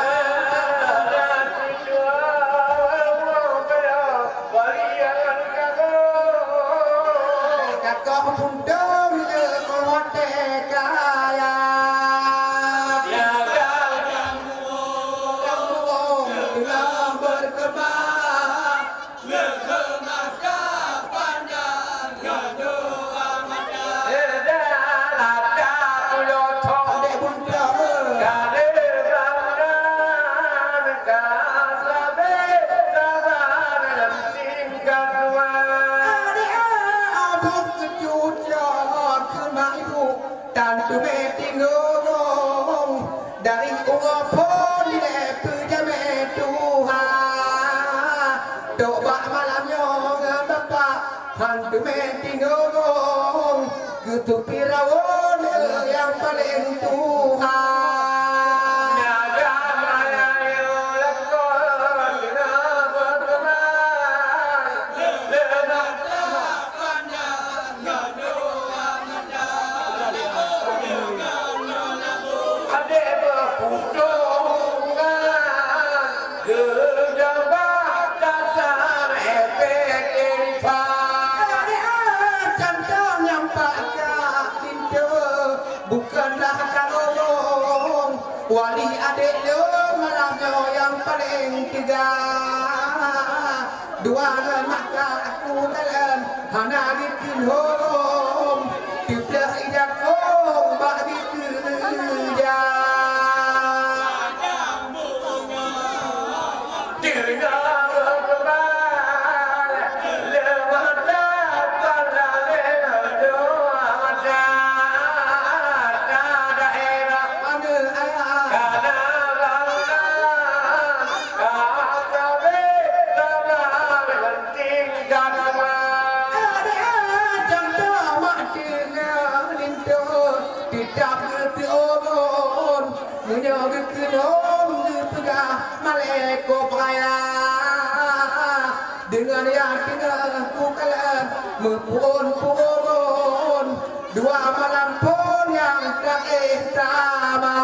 Kakoh puntông le watèe kaya. Kampung teungoh berkembang. Tan teumé tingong dari uroe phon lé peujamé tuha. Tok bak malam nyoe ngon bapak han teumé tingong keu tupi rawon nyang paleng tuha. Tiga, dua mata aku dalam hana dikeuhom, tutoh ija kong bak dikeureuja. Tiga, dua mata pada lé dua mata, daerah mana ayah. Meunyoe geukeunong geupeugah malée koh raya, deungon nyang teungoh kukalon meuphon-phon. Dua malam phon nyang ka éh sama.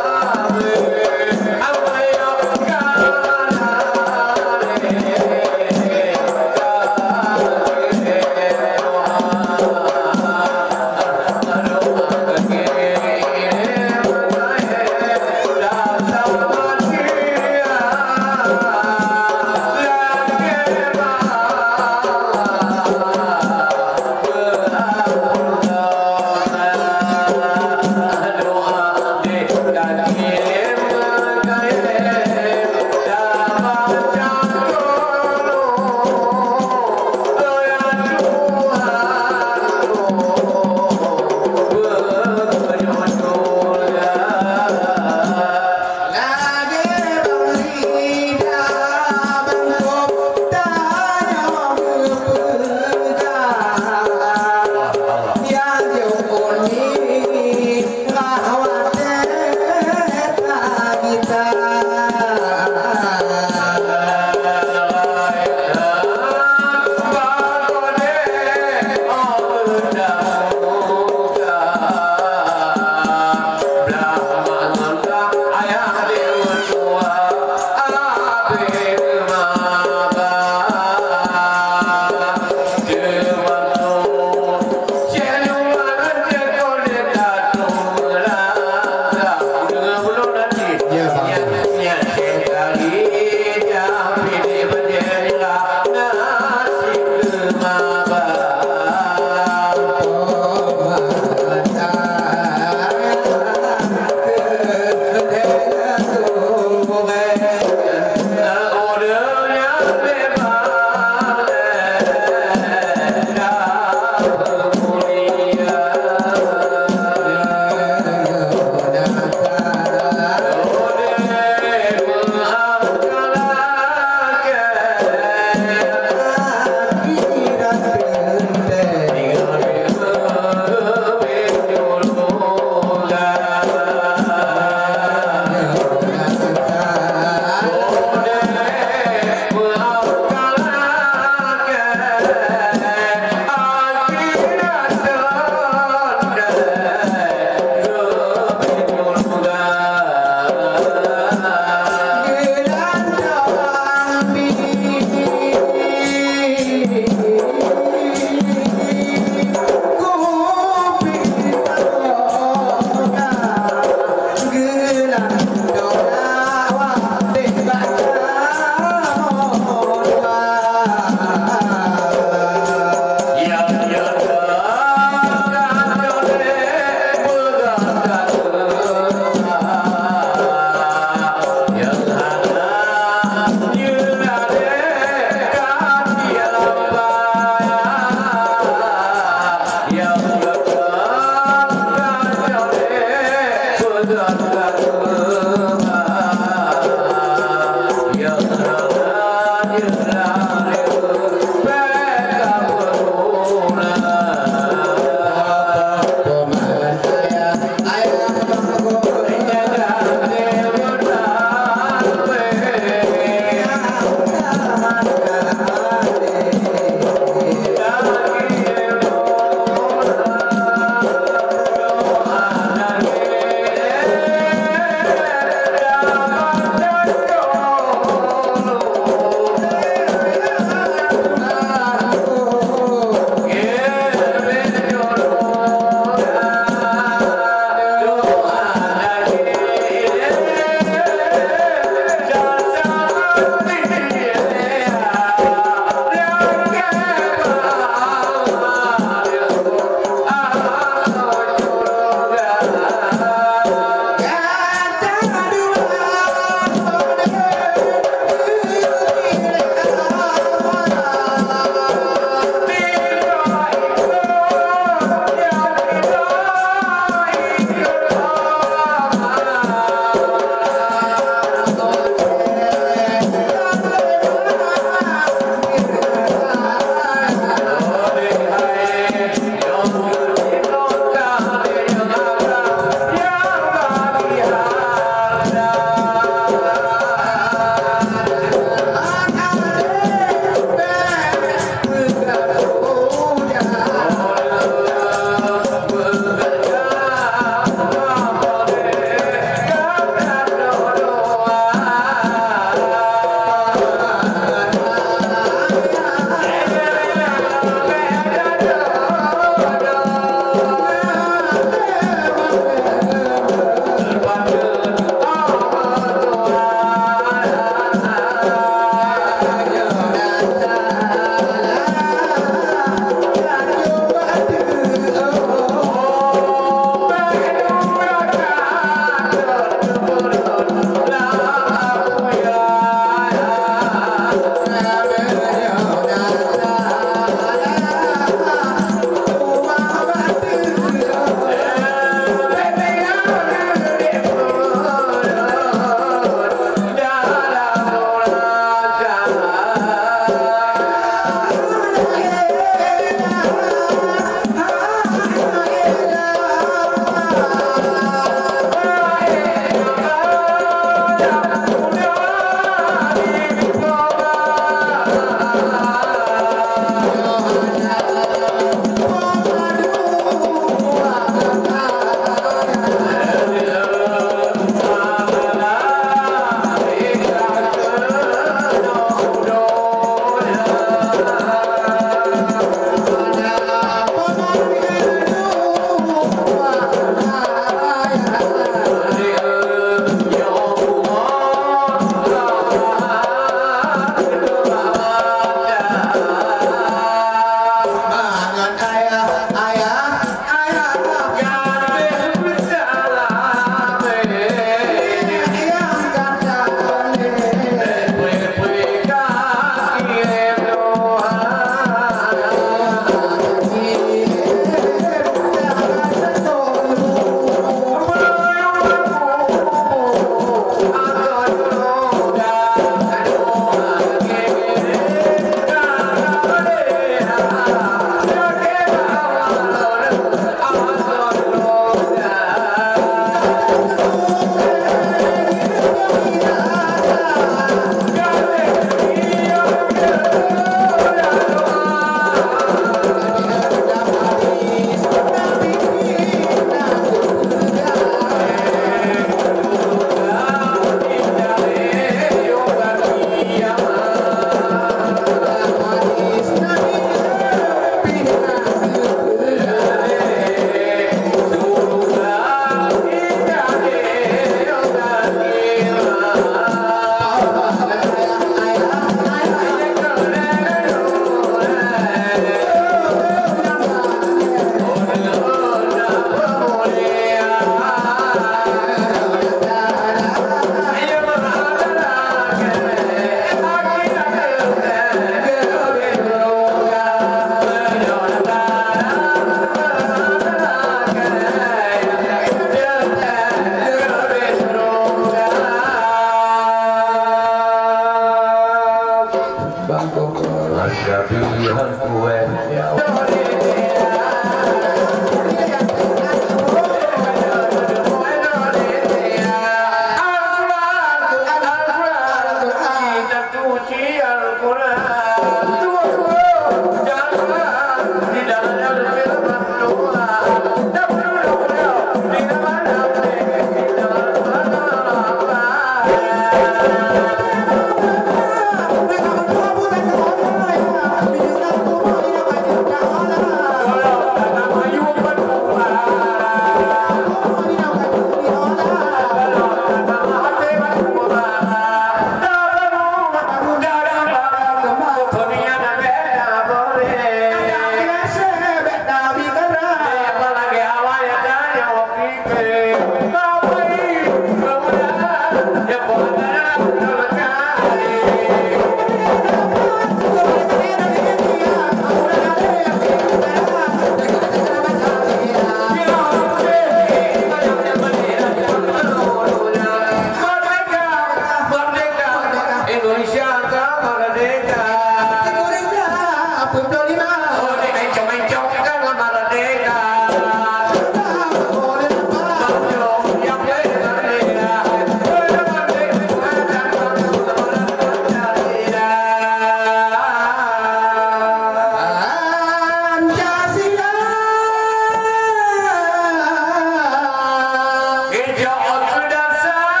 Jok keu dasar,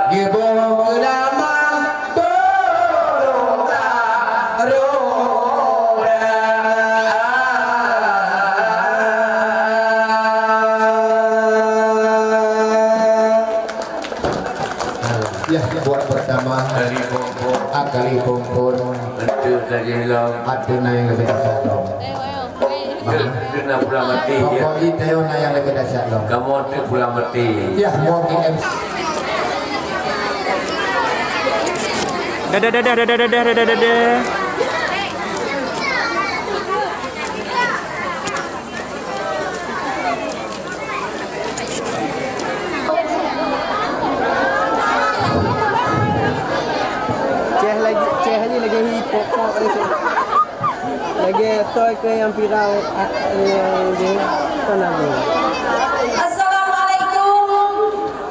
geuboh keu lamang, beurora-rora. Ya, buat pertama. Kali pompon. Ah, kali pompon. Enteuk tajih lom. Ada na nyang leubeh dahsyat lom. Kena pulang mati, ya. Pokok jih tayo na nyang leubeh dahsyat lom. Kamu tu pulang mati. Ya, mau di M C. Dadah, dadah, dadah, dadah, dadah, dadah. Ceh lagi, ceh ni lagi hipok-pok ni, ceh. Lagi toy ke yang pirau, ah, yang di, apa nama? Assalamualaikum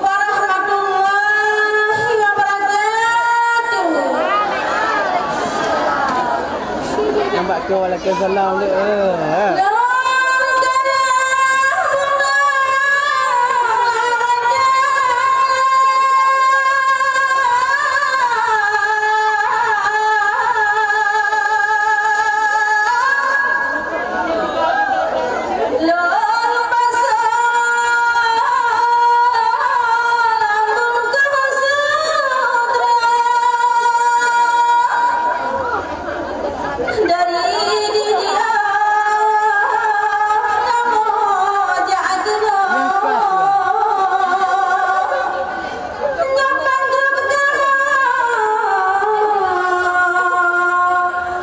warahmatullahi wabarakatuh. Nampak ke walaupun salam tu, eh. Dari di dia kamoe jak keunoe. Nyoe panggroe kamoe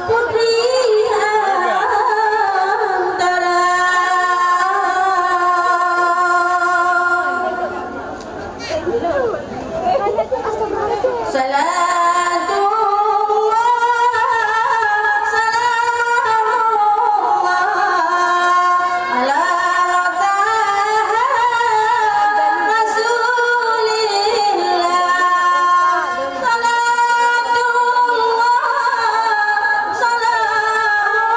putri antara. Salatullah, salamullah, ala taha rasulillah. Salatullah, salamullah,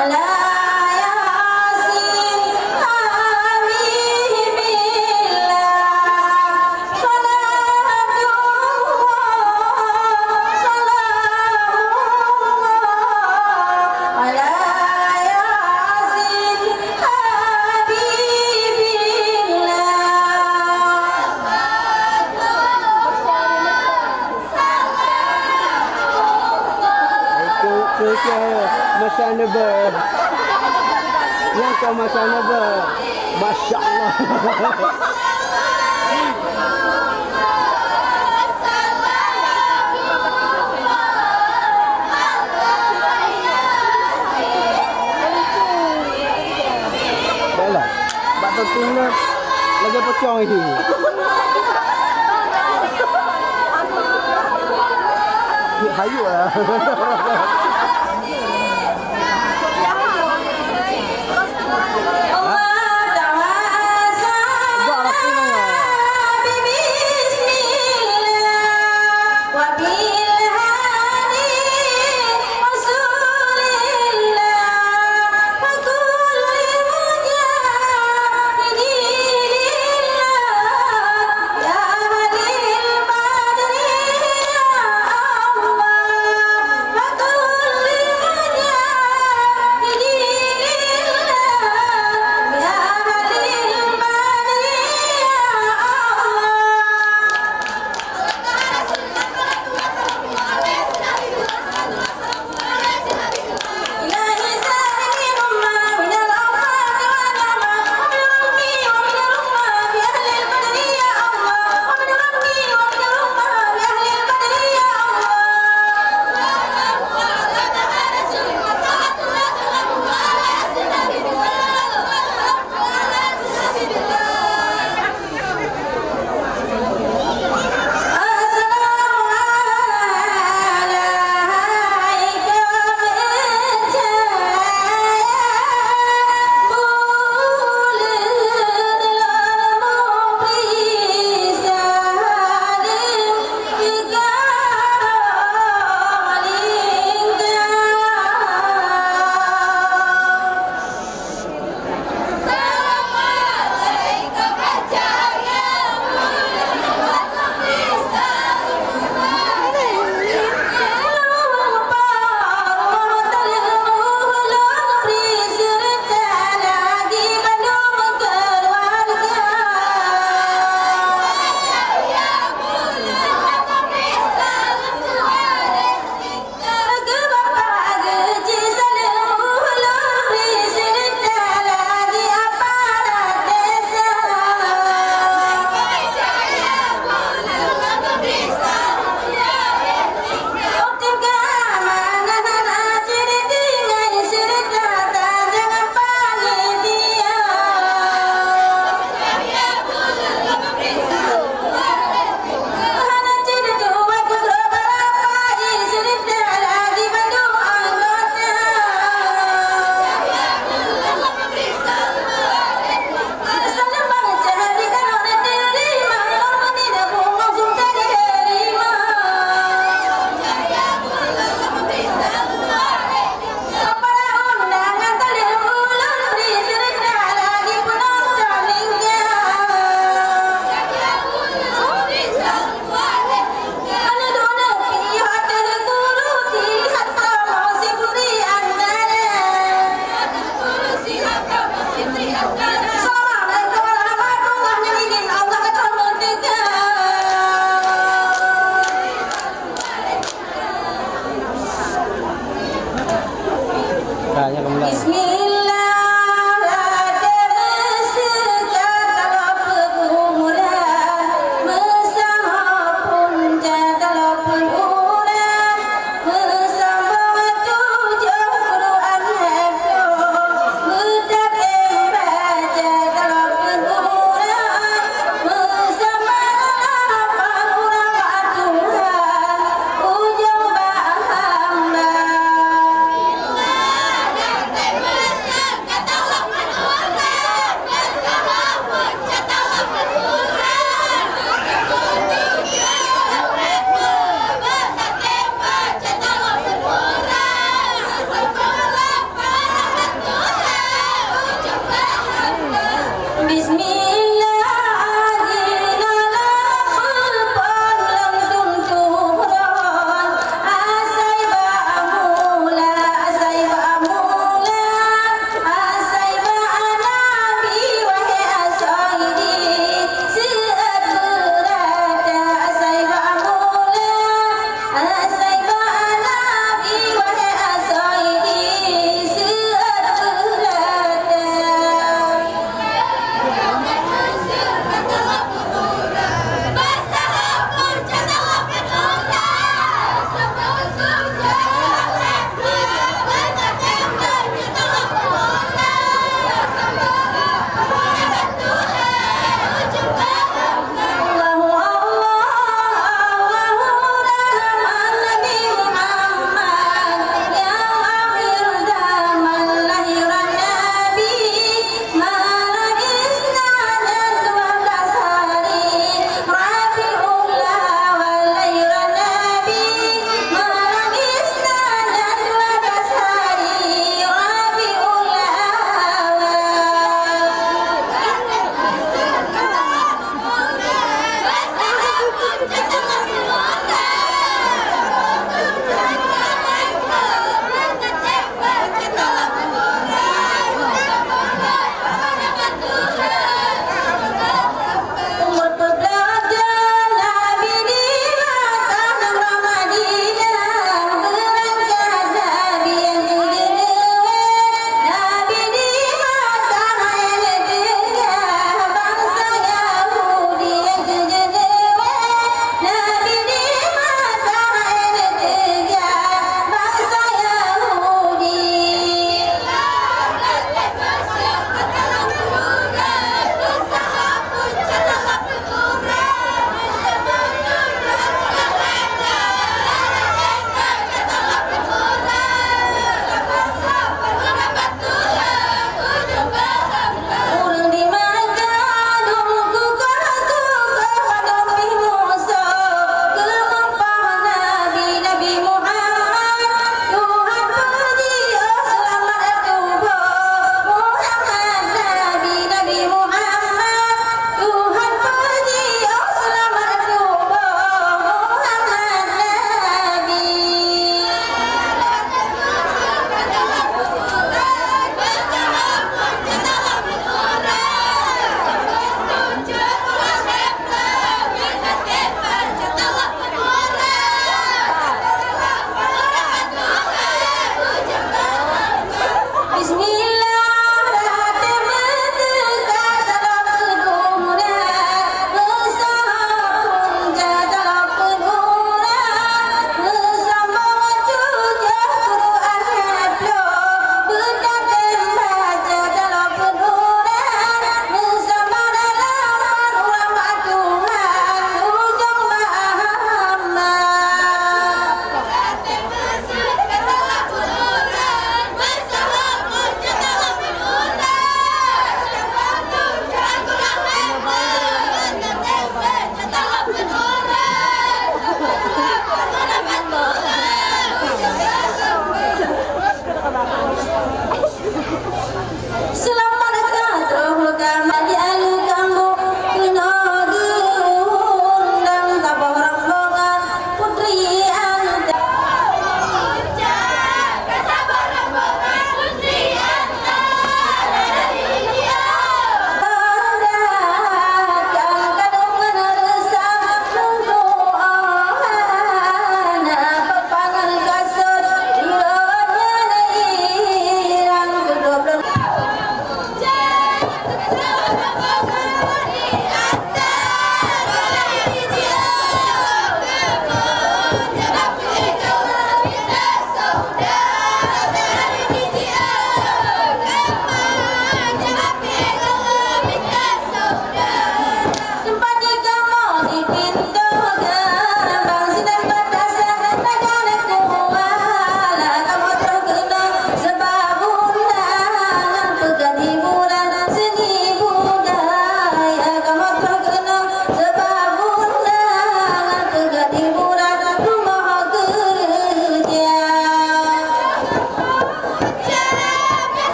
ala yasin habibillah. Salatullah, salamullah, ala yasin habibillah. Keu, keu, keu masa neuba. Nyang ka masa neuba. Masya Allah. Baiklah. Bak teungoh lagèe pocong itu. Hayuk lah.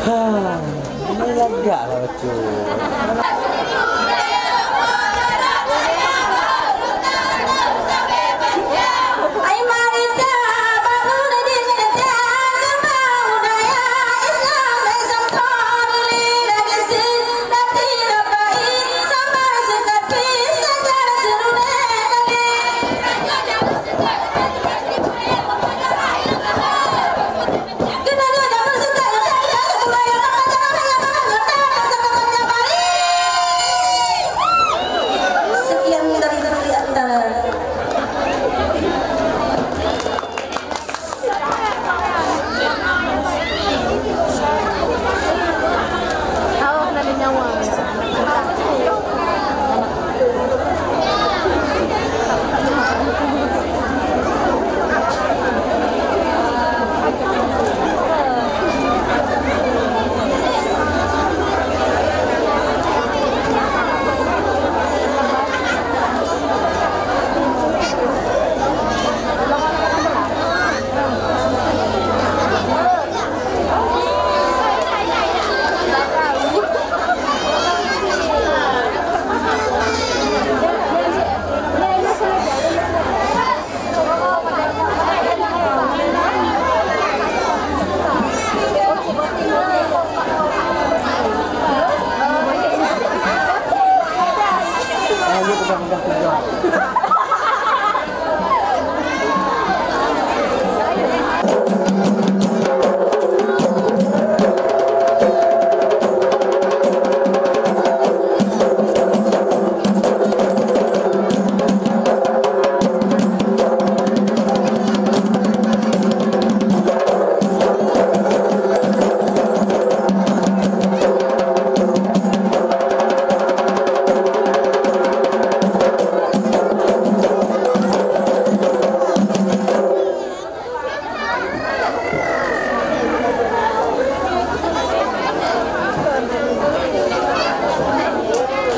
Ha, ini lagak lah betul. Sekian dari, dari antara.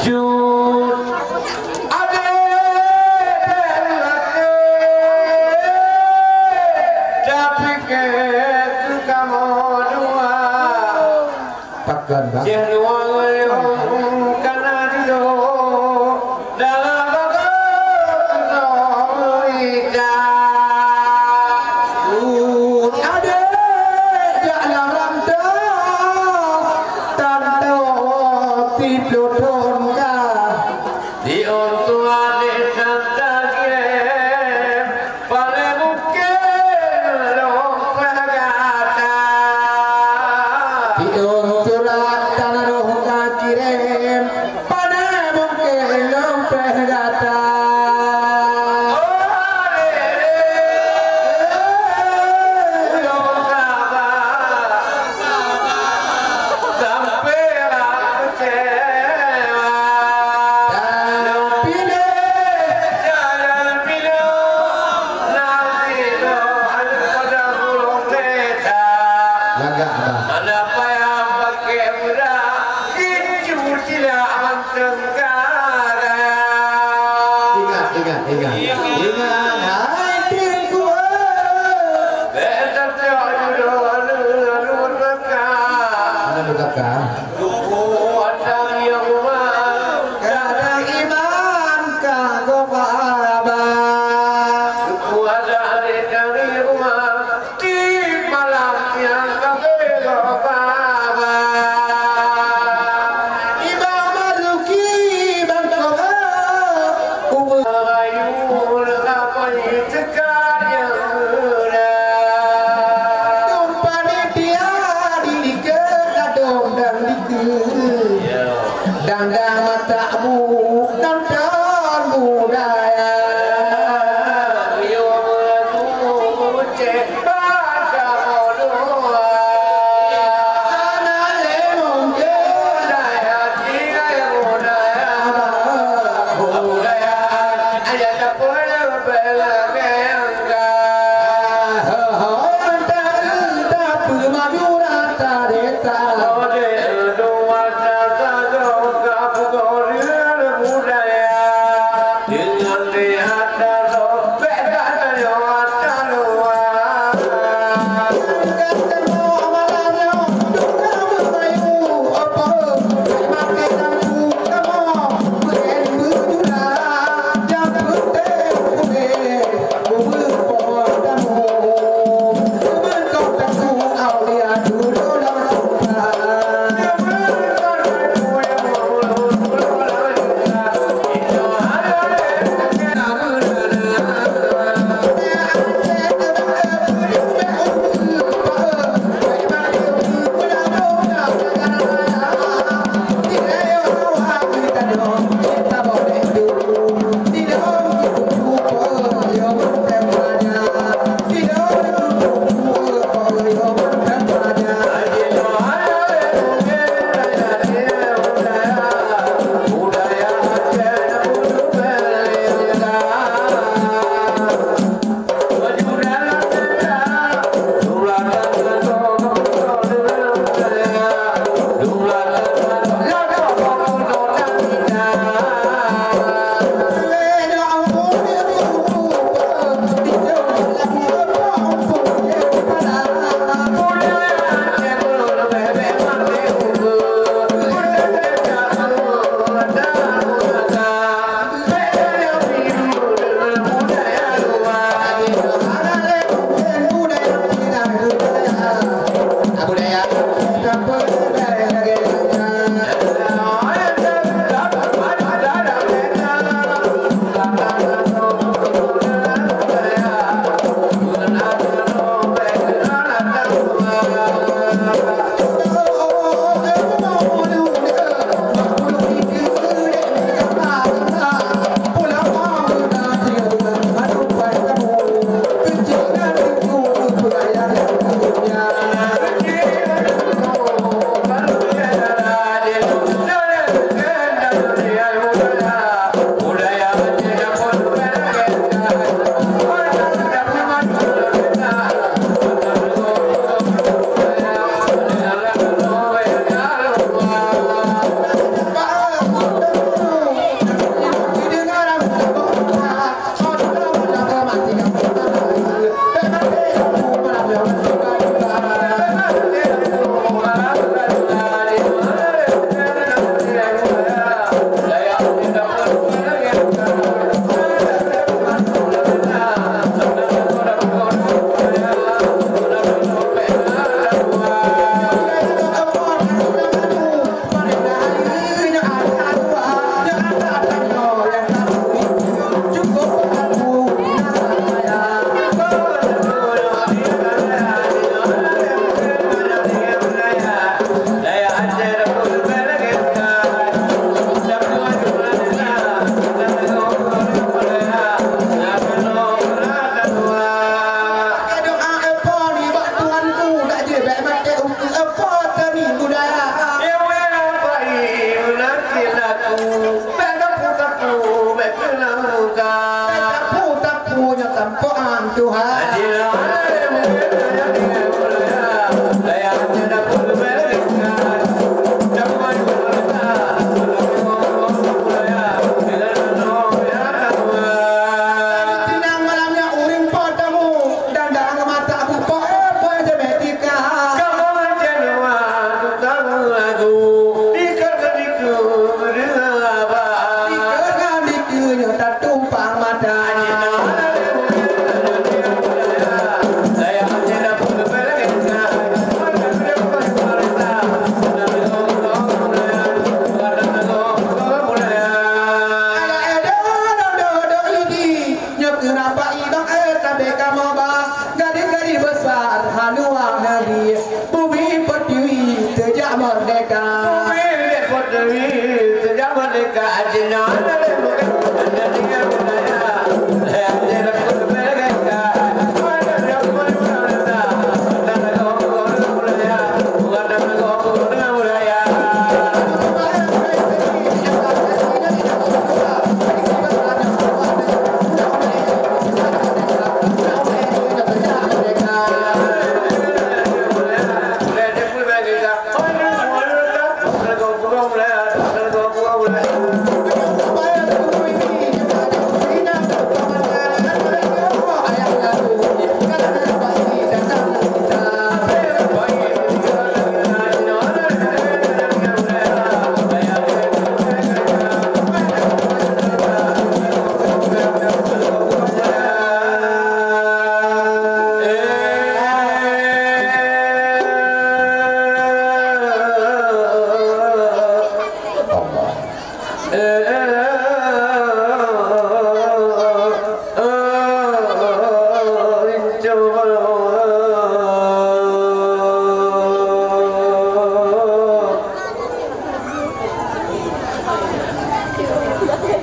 Cut adé, tapi keu kamoe dua. Pakon, Bang? Céh dua ureueng ka na dudoe dalam bagoe keunoe ita. Cut adé jak lam rantau, tantoe siplôh thôn ka. Di untôh adé santa kirém, Paleng mungken lôn peugata. Di untôh surat tanyoe ka kirém, paleng mungken lôn peugata. Oh, lé, lé. Ulôn sabar. Sampai rasa kecewa. Dalam piléh, dalam piléh, nanti doa pada burung desa. Lagak, Abah. Mana payah pakai mudah, itu tidak mantengkara. Ingat, ingat, ingat. Ingat, hai Teungku. Bèk tacok judoe lôn, lôn meukat. Lôn meukat. Teungku Adam nyang uma, kadang iman ka gob haba. Teungku Adam dari uma, di malam nyang ka gob haba. Imam Marzuki ban koba, umu rayu leupah teuka nyang meuna. Dum panitia di dikeue, ladôm dan dikeue. Dang-dang mata bu, nonton budaya. Riueng lagu Aceh. Deungon lé atra roh, bèk gata nyoe atra luwa. Gata nyoe malam nyoe, dum na Teunang malam nyoe ureueng po tamu, dan dalam mata aku po, eh, po semetika. Kamu jangan tukang lagu, dikeureuka dikeureuka. Dikeureuka dikeureuka nyoe tatumpang mata. Nyoe keuh rapai bang, eh, tabe kamoe ba, gadis-gadis besar haluwa negeri, bumi pertiwi sejak merdeka. Bumi pertiwi sejak merdeka, aji nyoe.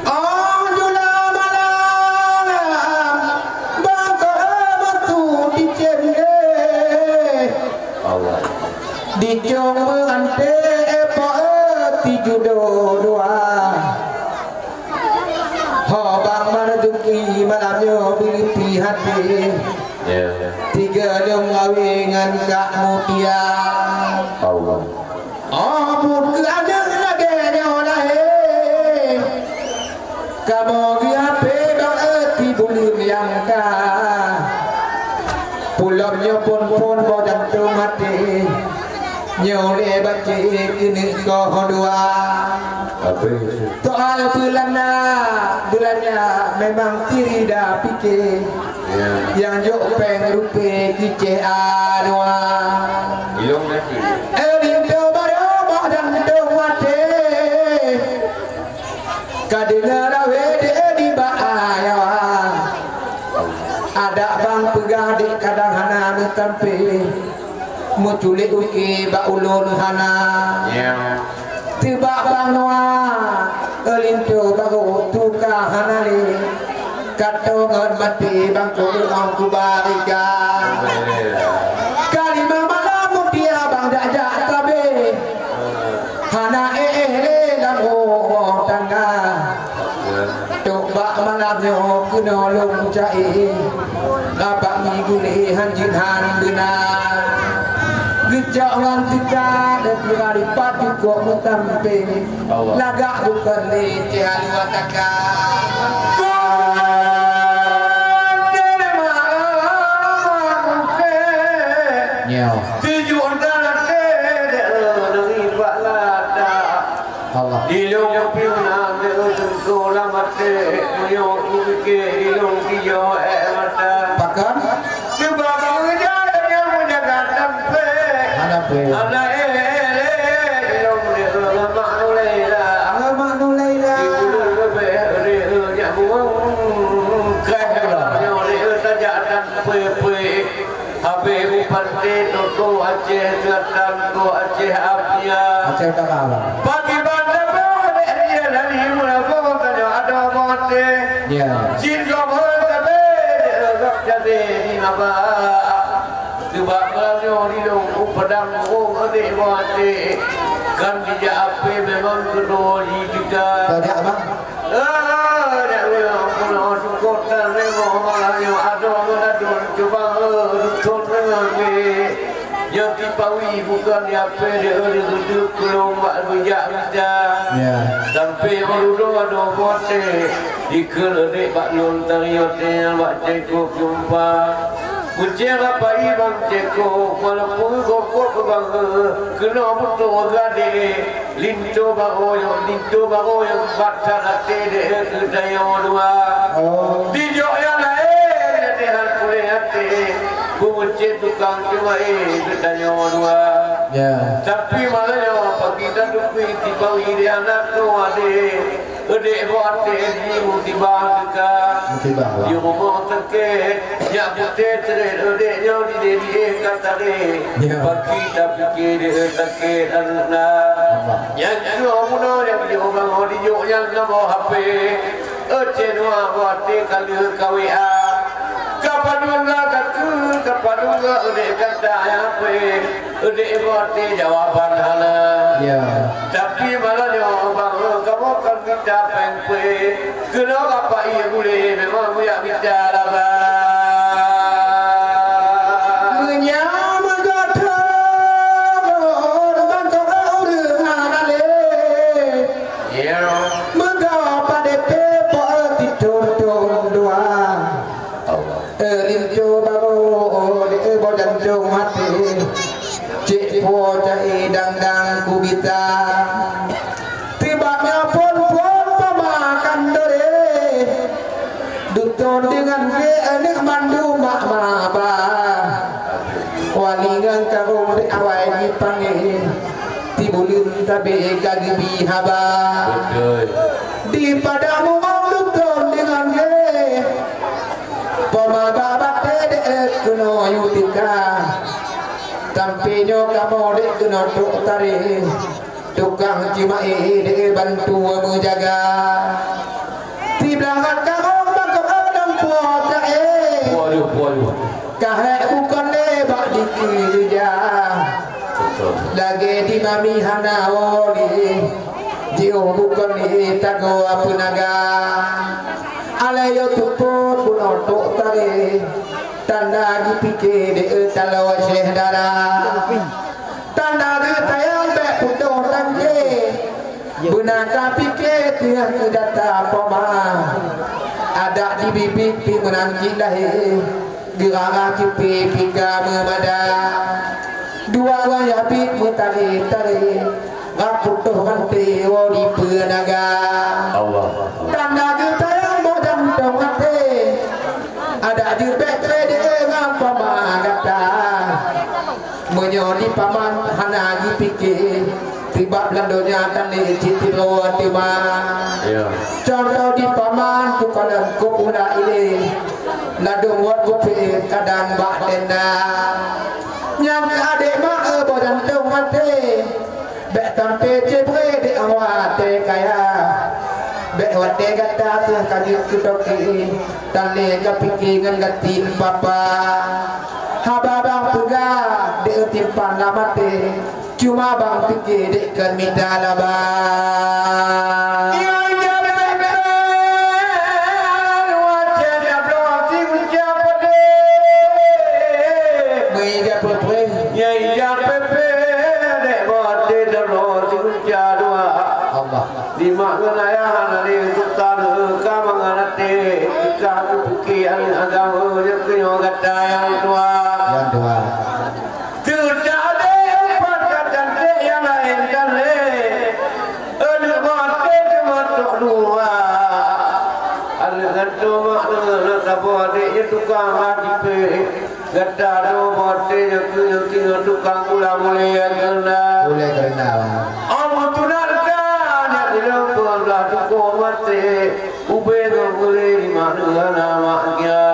Oh, jula malam, bangko metu di cendeh. Allah. Di cong meuante epoe tijudo dua. Ho bang Marzuki malam nyoe beulipi hati. Ya. Tiga lom ngawé ngon Kak Mutia. Allah. Oh, buet keu aneuk lagèe nyoe lahé. Kamoe geuhapé bak ti buleuen nyang ka. Pulom nyoe phon-phon boh jantông até. Nyoe lé bacé keuneuk koh dua. Apa itu? Soal beulana, beulana memang sirida piké. Ya. Nyang jok péng rupé kicéh anoa. Ilong nasi. Eh, linto baroe boh jantông até. Ka deungoe lawét di bak ayoe. Adak bang peugah dik kadang hana meutampe. Meuculik uke bak ulôn hana. Ya. Tibak bang Noah, linto barô tuka hana lé. Kato ngon maté bang kubuang kubarika. Kalimah malam mutia bang jak-jak tabe. Hana éh-éh lé lam rumoh tangga. Tok bak malam nyoe keunoe lôn cai, rapat mi gulé han jeuet han beuna. Geucok ngon teuka dan kira dipat jukok meutampe. Allah. Lagak bukon lé tiha luwa taka. Kon jelma ruke. Nyoe. Tujuh dan late dek dari bak lata. Allah. Di lôn piuna deuh teungku lam até, meunyoe kupike di lôn tijoh ék mata. Pakon? Sebab peungeujah nyang meujaga tampé. Hana pé. Hana ék lé di lôn deuh Mak Nulaila. Ah, Mak Nulaila. Di ulôn leubeh deuh nyak bueng kah. Allah. Nyoe deuh tajak tampé-pé. Habéh u panté Teungku Aceh Selatan, Teungku Aceh Apia. Aceh Utara, Bang. Pakriban tabah dek dia lali meulaboh tanyoe adoe boh até. Ya. Cit gob hôi tabé dek gob jadé di maba. Sebab meunyoe di lôn u padang ureueng adoe boh até, kan dijak apé memang keunoe jiteuka. Tajak, Bang. Ah, dak ulôn peunoh syukur tan lé moh malam nyoe adoe ngon aduen cuba, eh, duthon deungon gé. Nyoe Tipawi bukon di apé deuh di reudeup keu lôn bak beujak mita. Ya. Sampoe meurudong adoe boh até, dikeue dek bak lôn tariot nyang bak cangkok jumpa. Kucing rapai bang ceko, walaupun gokok bang, keunoe beutôi gadé. Linto barô nyoe, linto barô nyang bak that até deh keu tanyoe dua. Oh. Dijok nyang laén, latihan puléh até. Peumeucét tukang cuba, eh, keu tanyoe dua. Ya. Tapi malam nyoe, pagi tatupi Tipawi di anak tu adé. Eudek boh até di musibah teuka. Musibah, Bang. Di rumoh sakét, nyak putéh trét eudek nyoe di diri ka taré. Ya. Paki tapike di sakét aneuk na. Apa? Nyang keu bunoe nyang jeuet bangon dijok nyang namoh hapé. Eucé dua boh até ka lheueh ka W A. Ka padum ka keu, ka padum eudek kata hapé. Eudek boh até jawaban hana. Ya. Tapi malam nyoe bang, kamoe kan mita péng peuet. Keunoe bapak ié bulèe memang buyak mita laba. Meunyoe meugothon, bang kok ureueng hana lé. Ya. Meugoe padé pé po titur tundua. Allah. Linto barô di boh jantong até, cit po cai dang-dang kubita. Tibak nyoe phôn-phôn peumakan doré, duthon deungon gé aneuk mandum mak maba. Wali ngon karông di awai jipanggé, tibuleuen tabé ka geubi haba. Beutôi. Di padang murong duthon deungon gé, Poma babah teuh dek keunoe yue tika. Sampoe nyoe kamoe dek keunoe trok taré. Tukang cimaé dek bantu meujaga. Siblahan kamoe bak keuadong puasa, eh. Waduh, waduh. Ka hék bukon lé bak dikeue ija. Betul. Lagèe di mami hana woe lé. Jiôh bukon lé tagoe peunaga. Alèh yoh teupot bunoe trok taré, tanda jipike deuh taloe syèh dara. Tanda geuh tayang bèk putôh tangke, beuna tapike teuh keu data poma. Adak di bibiet pi meunan cit lahé, geurara kipe pika meumada. Dua wayah bit meutaré-taré, rab putôh ranté woe di peunaga. Allah. Tanda geutayang boh jantong até, adak jeuet bèk credit ngon pama gata. Meunyoe di paman hana jipike, tibak lam donya tan lé cit tiroe teuma. Ya. Contoh di paman kukalon kop ula ilé, ladôm wot kupe kadang bak tenda. Nyang keu adék mak, eh, boh jantông maté. Bèk sampoe cit bré dek awak watèe kaya. Bèk watèe gata teuh ka jeuet keu toké. Tan lé ka pike ngon gaki papa. Haba bang peugah dek timpang lam até. Cuma bang pike dek keu mita laba. Iya, iya, betul. Wajah jabloe si ucap pedih. Beri dia pepeh. Ya, iya, pepeh. Dek boh até jabloe si ucap dua. Allah. Di mak ngon ayah hana lé sultan ka mangat até. Ka kupiké aneuk agam, jeuet keu nyoe gata nyang tuha. Nyang tuha. Teucadé umpat ka cantik nyang laén kan lé. Aneuk maté teumatok dua. Aneuk gantoe mak na saboh adék nyan tukang hati pé. Gata dua boh até nyoe keuh nyang tinggai tukang gula mulai keunan. Mulai keunan. Amun tunat ka nyak bilang peugah tukoe maté. Ubé ngon gulé di mak ngon aneuk mak kia.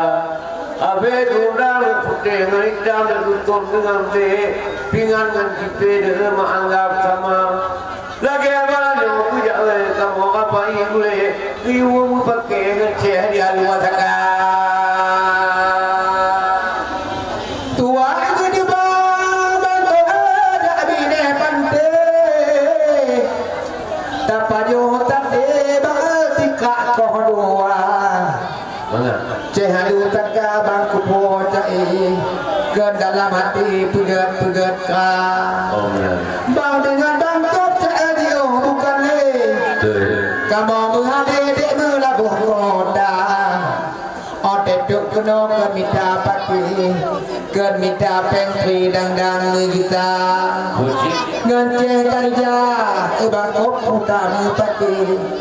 Abéh gula putéh ngon itam, dutot deungon bèk, pingan ngon jipé deuh meuanggab sama. Lagèe bala nyoe kujak lé kamoe apai gulé, geuyue meupaké ngon céh di luwa saka. Tuan geudeubang bantoe jak binéh panté, tapajoh tadé bak tikak koh dua. Mangat. Céh alu taka bang kupo cai, keu dalam hati peugét-peugét ka. Oh, ya. Bang deungon bang kop cai jiôh bukan lé. Betul. Kamoe meuhadé dek meulaboh kota. Oté tuk keunoe keu mita paké, keu mita péng pri dang-dang meugita. Betul. Ngon céh karja, bang kop puta meupaké.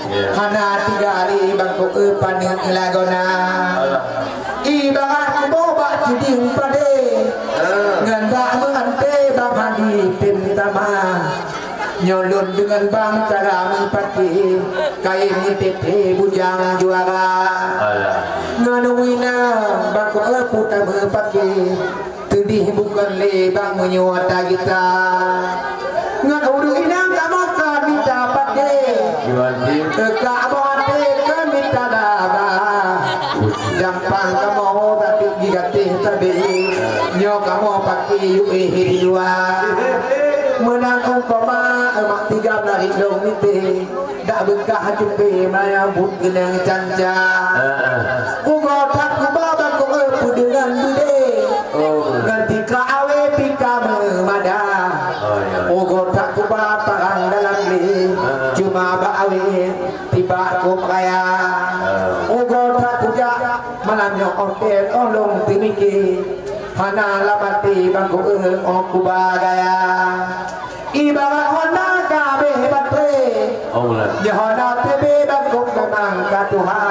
Ya. Hana tiga hari bang kop paneuk lagona. Alah. Ibarat kuboh bak siding padé. Ah. Ngon bak meuanté bang hadi tem sama. Nyoe lôn deungon bang cara meupaké. Kayém meutété bujang juara. Alah. Ngon wina bang kop puta meupaké. Teudih bukon lé bang meunyoe tagita. Ngon ureueng inong kamoe ka mita paké. Teuka boh até ka mita laba. Jampang kamoe batuk jigatéh tabé. Nyoe kamoe paké yue di luwa. Meunang ungkoma emak tiga belas rilong mité. Dak beukah cupe maya buet geunang canca. Heeh. Ugoe that kuba bak ugoe peudeungan beudé. Oh. Ngon tika awé pika meumada. Oh, ya. Ugoe that kuba parang dalam lé. Heeh. Cuma bak awé tibak kop raya. Heeh. Ugoe that kujak malam nyoe otel olong teumike. Hana lam até bak ugoe oh kuba gaya. Ibarat Honda ka abéh baterai. Oh, betul. Nyoe Honda T B bangkok memang ka tuha.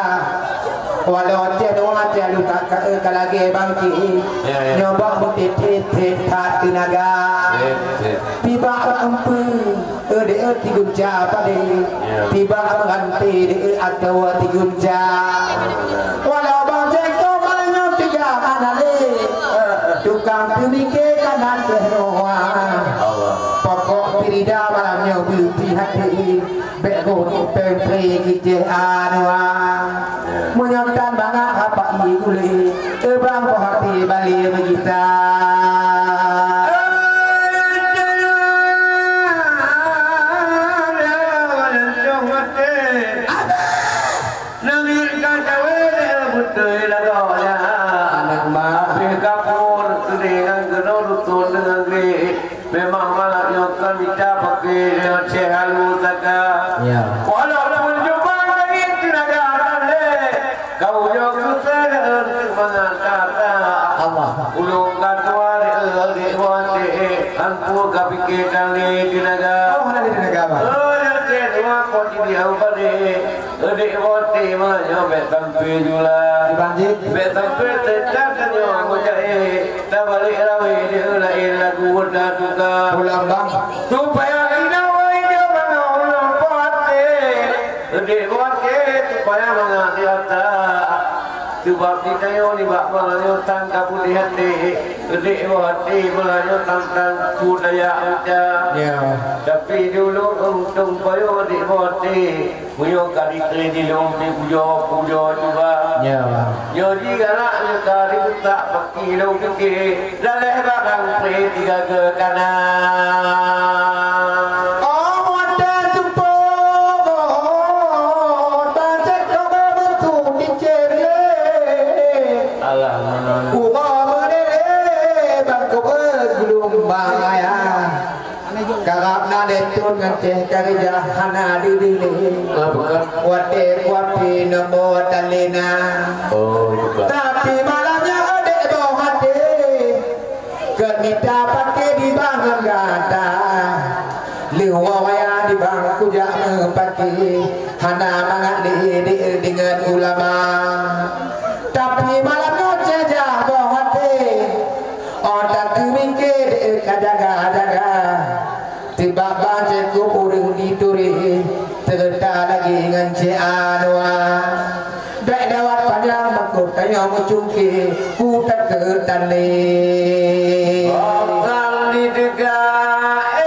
Walau cen wa cen luka ka, ka lagèe bangki. Ya, ya. Nyoe bak meutit-tit that teunaga. Tit-tit. Tibak bak empeue, eh, dek, eh, tigunca padé. Ya. Tibak meuranté dek, eh, atawa tigunca. Walau bang jengko malam nyoe tiga hana lé. Tukang teumike ka na teuh noa. Allah. Pokok pirida malam nyoe beuleuti hati. Bèk goh pèng pré gijeh anua. Ya. Meunyoe tan bangat haba ié gulé, teubang boh api balé meugita. Neungieng ka cawe lé beutôi lagoe nyan. Aneuk ma. Abéh kapur keudéh ngon keunoe dusun deungon gét. Memang malam nyoe ka mita paké deungon syeh alu taka. Ya. Walaupun jubah langit teunaga rahlé, kau nyoe keuseudeuen keu mangat kata. Allah. Ulôn ka tuan di watèe, ampun ka pike kali teunaga. Oh, hana di teunaga, Bang. Oh, nyan cit dua kok di diau badé. Adik roti mah nyoe bèk sampai jula. Dibanjir. Bèk sampai teucak nyoe meujaéh. Tabalek rawi di laén lagu dah tuka. Pulang, Bang. Supaya inong wai nyoe bangai ulôn poté. Adik roti supaya mangat di atas. Sebab di tanyoe nibak meulayeue tan ka putéh até, udép boh até meulayeue tan-tan peudaya uca. Ya. Tapi di ulôn untông payoh udép boh até, meunyoe ka jitré di lôn pih pujoe-pujoe cuba. Ya. Nyoe jigalak nyoe ka jipeutak paki lôn pike, laleh barang pré tiga geu kana. Oh, watèe teupeu boh, bang cit koba beutôi di cere. Alah, meunan. Uroe meudeh bang koba geulumbang ayah. Karab na lé thôn ngon teuh kareja hana didilé. Apa? Watèe kuapi neumo talina. Oh, bukan. Tapi malam nyan udép boh até. Keu mita paké di bangon gata. Lheueh woe wayang di bang kujak meupaké. Hana mangat lé di deungon ulama. Tapi malam nyoe cejah boh até. Oh, tateumike deuh ka jaga-jaga. Tibak ban cekup ureueng dituri, seureuta lagèe ngon Cik Anwar. Bèk lewat panyang makot tanyoe meucungke, ku takheun tandé. Orang di teuga, eh.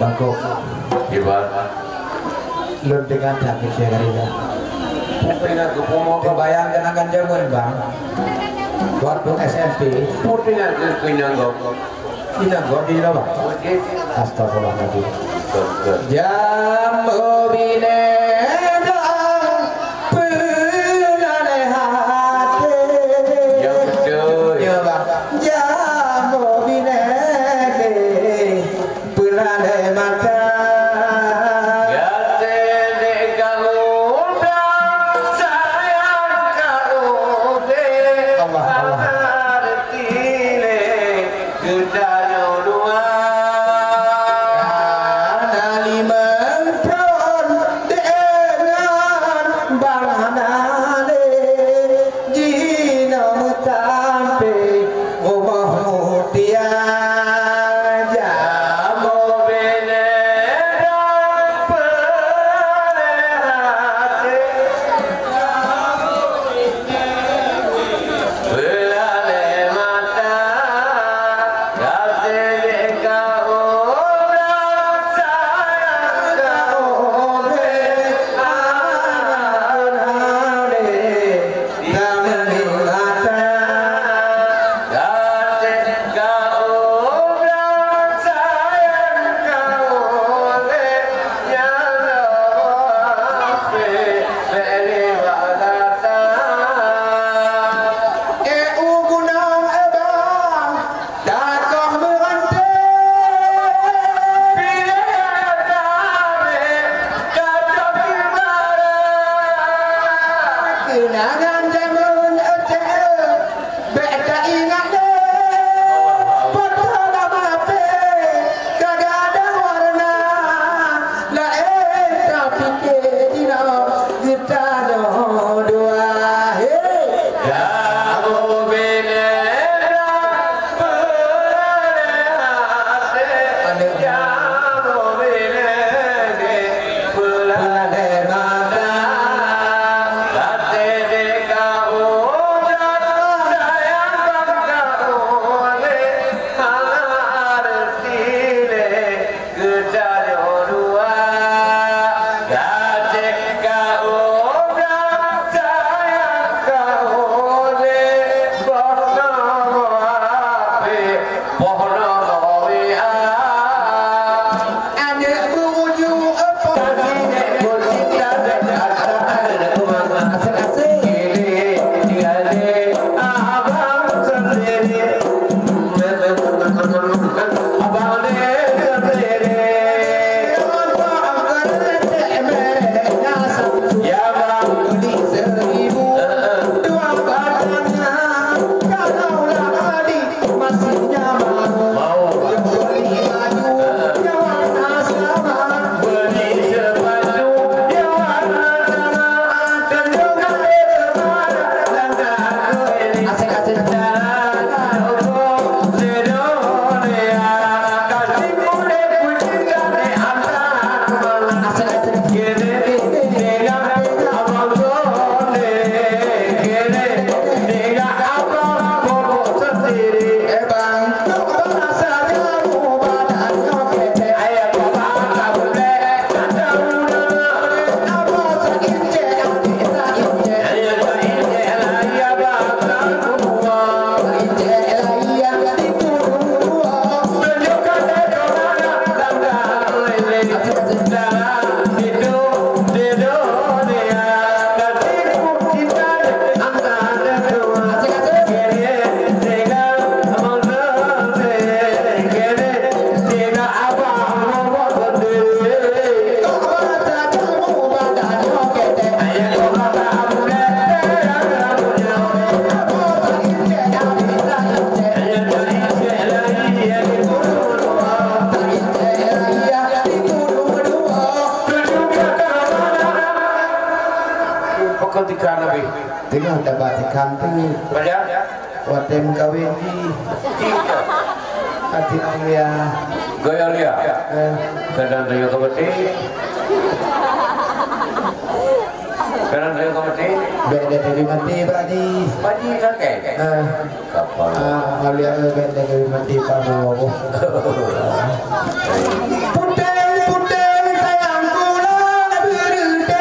Bangkok. Iban. Lôn deungon that keucai dari dah. Putri nak ke punggung. Terbayang kenangan zaman, Bang. Waktu S M P. Putri nak ke pinang kau. Pinang kau di mana, Bang? Putri. Astagfirullahaladzim. Betul, betul. Jambu binèh dong peuna lé até. Ya, betul. Ya, Bang. Jambu binèh deh. Peureulèe mata. Gaséh dek kamoe dan sayang ka udép. Allah, Allah. Hana reutile geutanyoe dua. Hana limong thon. Kau tikam Nabi. Teungoh taba tikam tu. Pajan? Watèe meukawen jih. Jih ke? Até Aulia. Goyang dia. Eh. Kadang tanya kau mati. Kadang tanya kau mati. Bèk dah jadi mati, Pak Haji. Pak Haji sakit? Eh. Kapal. Ah, Aulia, eh, bèk dah jadi mati, Pak Haji. Puténg-puténg sayang kula beureudeh.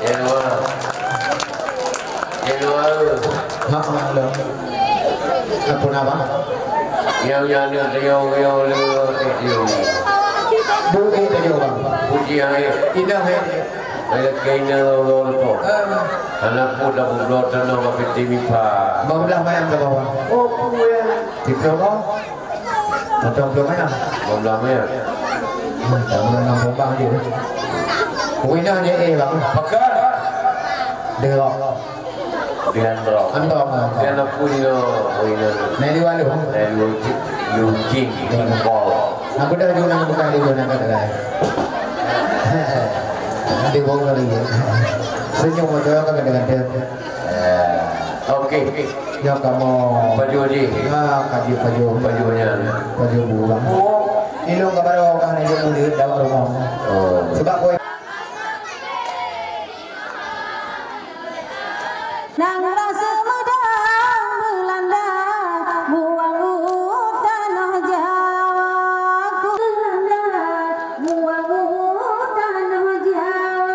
Ilua. Ilua. Ha, ha, ilua. Ampun, Abang. Nyang, nyang, nyang, nyang, nyang, nyang. Bukit Tanjung, Bang. Puji hai. Indah hai. Hai kena lolo po. Eh. Anak muda bublo tanah bak piti mipa. Bang dah main ke bawah. Oh, puya. Tipe apa? Atau belum main? Belum main. Hmm, tak boleh nampak bang dia. Wina ni eh, Bang. Pakai. Dia. Dengan bro. Antara. Dia nak punya, oh, ini. Nai dua lu. Nai dua jing, lu jing, jing bol. Aku dah jauh nak bukan dia nak kata. Nanti bongkar lagi. Senyum macam apa kata-kata. Eh, oke. Ya kamu. Baju ni. Ya, kaji baju. Bajunya. Baju bulan. Oh. Ilung ka baroe ka hana jeuet murit dawa rumoh. Oh. Sebab kue Nang rasa meudang Beulanda buang u tanoh Jawa, ku Beulanda buang u tanoh Jawa.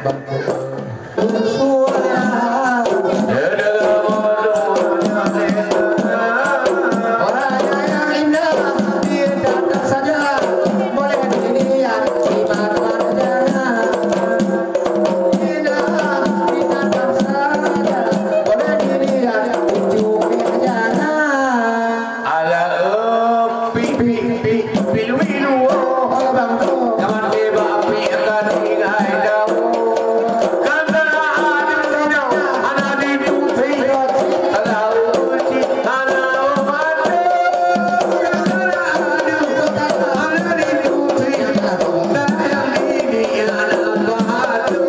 Alah, eh, pi, pi, pi, pi, lui, lu, oh, abang tu. Jangan tiba api akan tinggai daun. Kan salah ada tidak, anak di putih. Kalau uji, kalau mata. Kan salah ada, anak di putih. Sayang ini anak batu.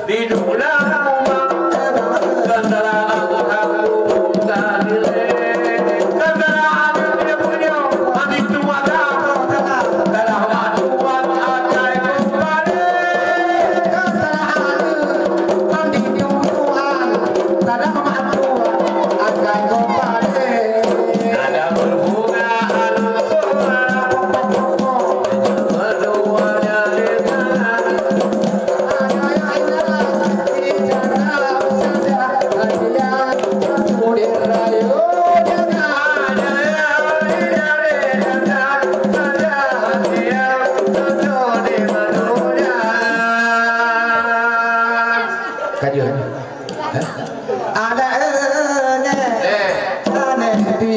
Di dalam rumah, keterangan kamu bukan nilai. Keterangan dia punya, habis tu ada. Dalam aturan akai kembali. Keterangan, habis tu Tuhan, dalam aturan akai kembali. Ada perhubungan, Kajian. Ada, eh, neh. Eh. Aneh di.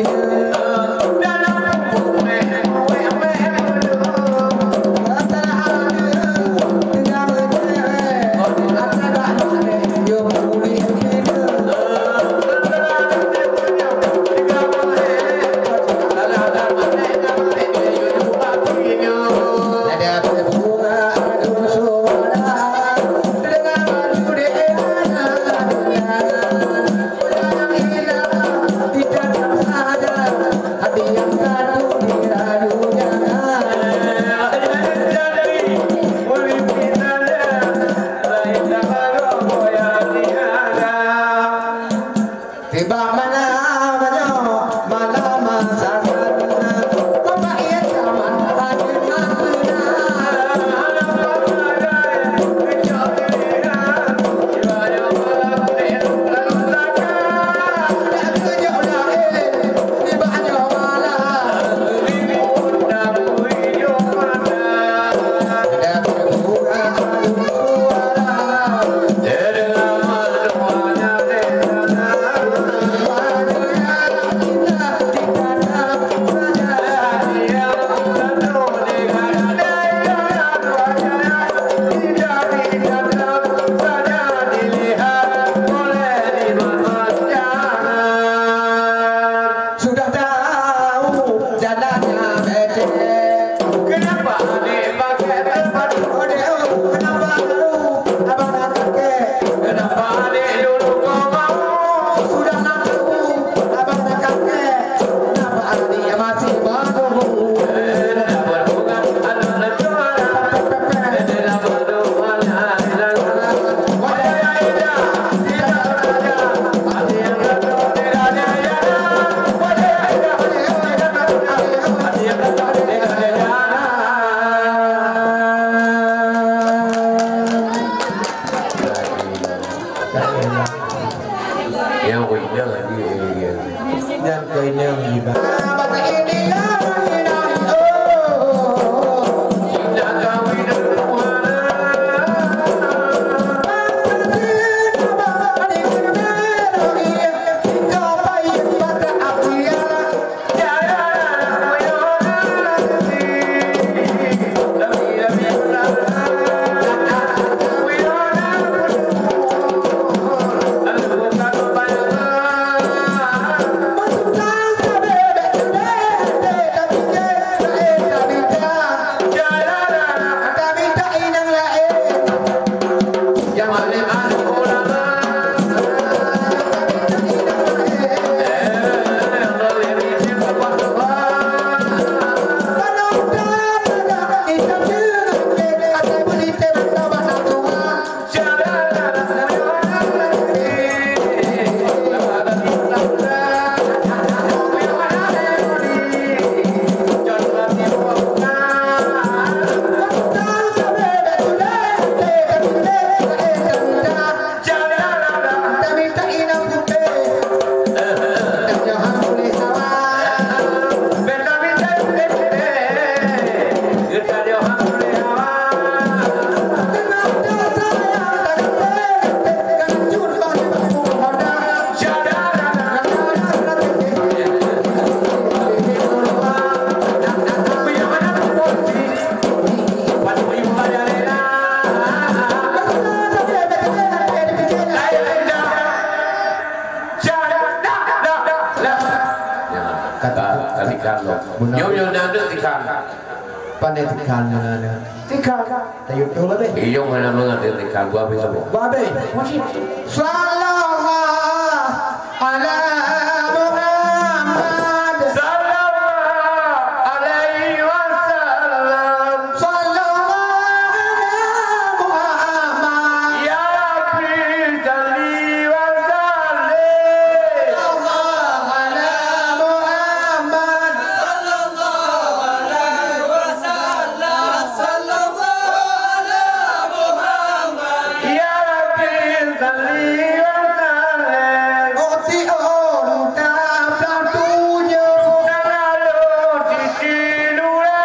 Tiba mana banyo, mana masa sana. Bapak iya zaman hati mati. Sudah tahu jalannya becek. Kenapa adik pakai tempat kode? Kenapa tahu abang nak kakek? Kenapa adik dulu kau mau? Sudah tahu abang nak kakek. Kenapa adik masih mau? Yang wujud lagi, eh, ya. Nyan keuh nyang iba. Tikhan lom. Beuna. Nyoe, nyoe na deuek tikhan. Pandai tikhan, na, na. Tikhan. Tayue tu lah deh. Iyong hana meungerti tikhan. Gua habis apa? Gua habis. Sallallahu ala Muhammad. Sallallahu alaihi wasallam. Sallallahu ala Muhammad. Ya Rabbi, salli wa sallim. Sallallahu ala Muhammad. Sallallahu alaihi wasallam. Sallallahu ala Muhammad. Ya Rabbi, salli wa sallim. Uti unta blah tujoh. Meunyoe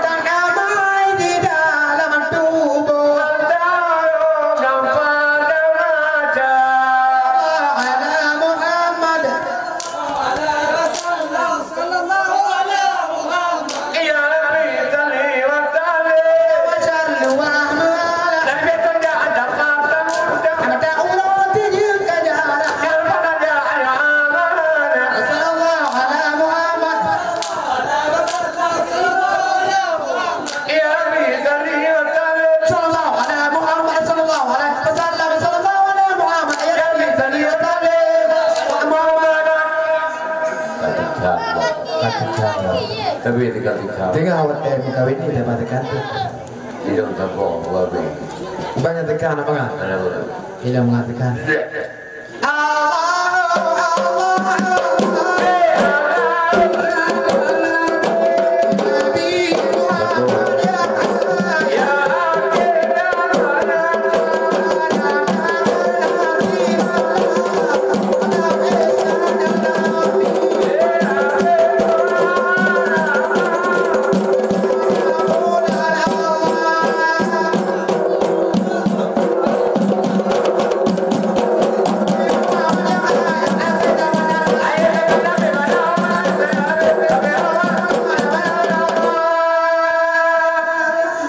tan amai di dalam tuboh. Ala Muhammad. Ya Rabbi, salli wa sallim. Wa sallu wa ala. Sallallahu ala Muhammad. Ya Rabbi, salli wa sallim. Sallallahu ala Muhammad, sallallahu alaihi wasallam, sallallahu ala Muhammad. Ya Rabbi, salli wa sallim. Wa Muhammad. Tapi ketika, ketika. Tengah watèe meukawen ni dapat tekan tu. Tidak sabar, gua habis. Banyak tekan apa enggak? Ada apa? Tidak mengatakan.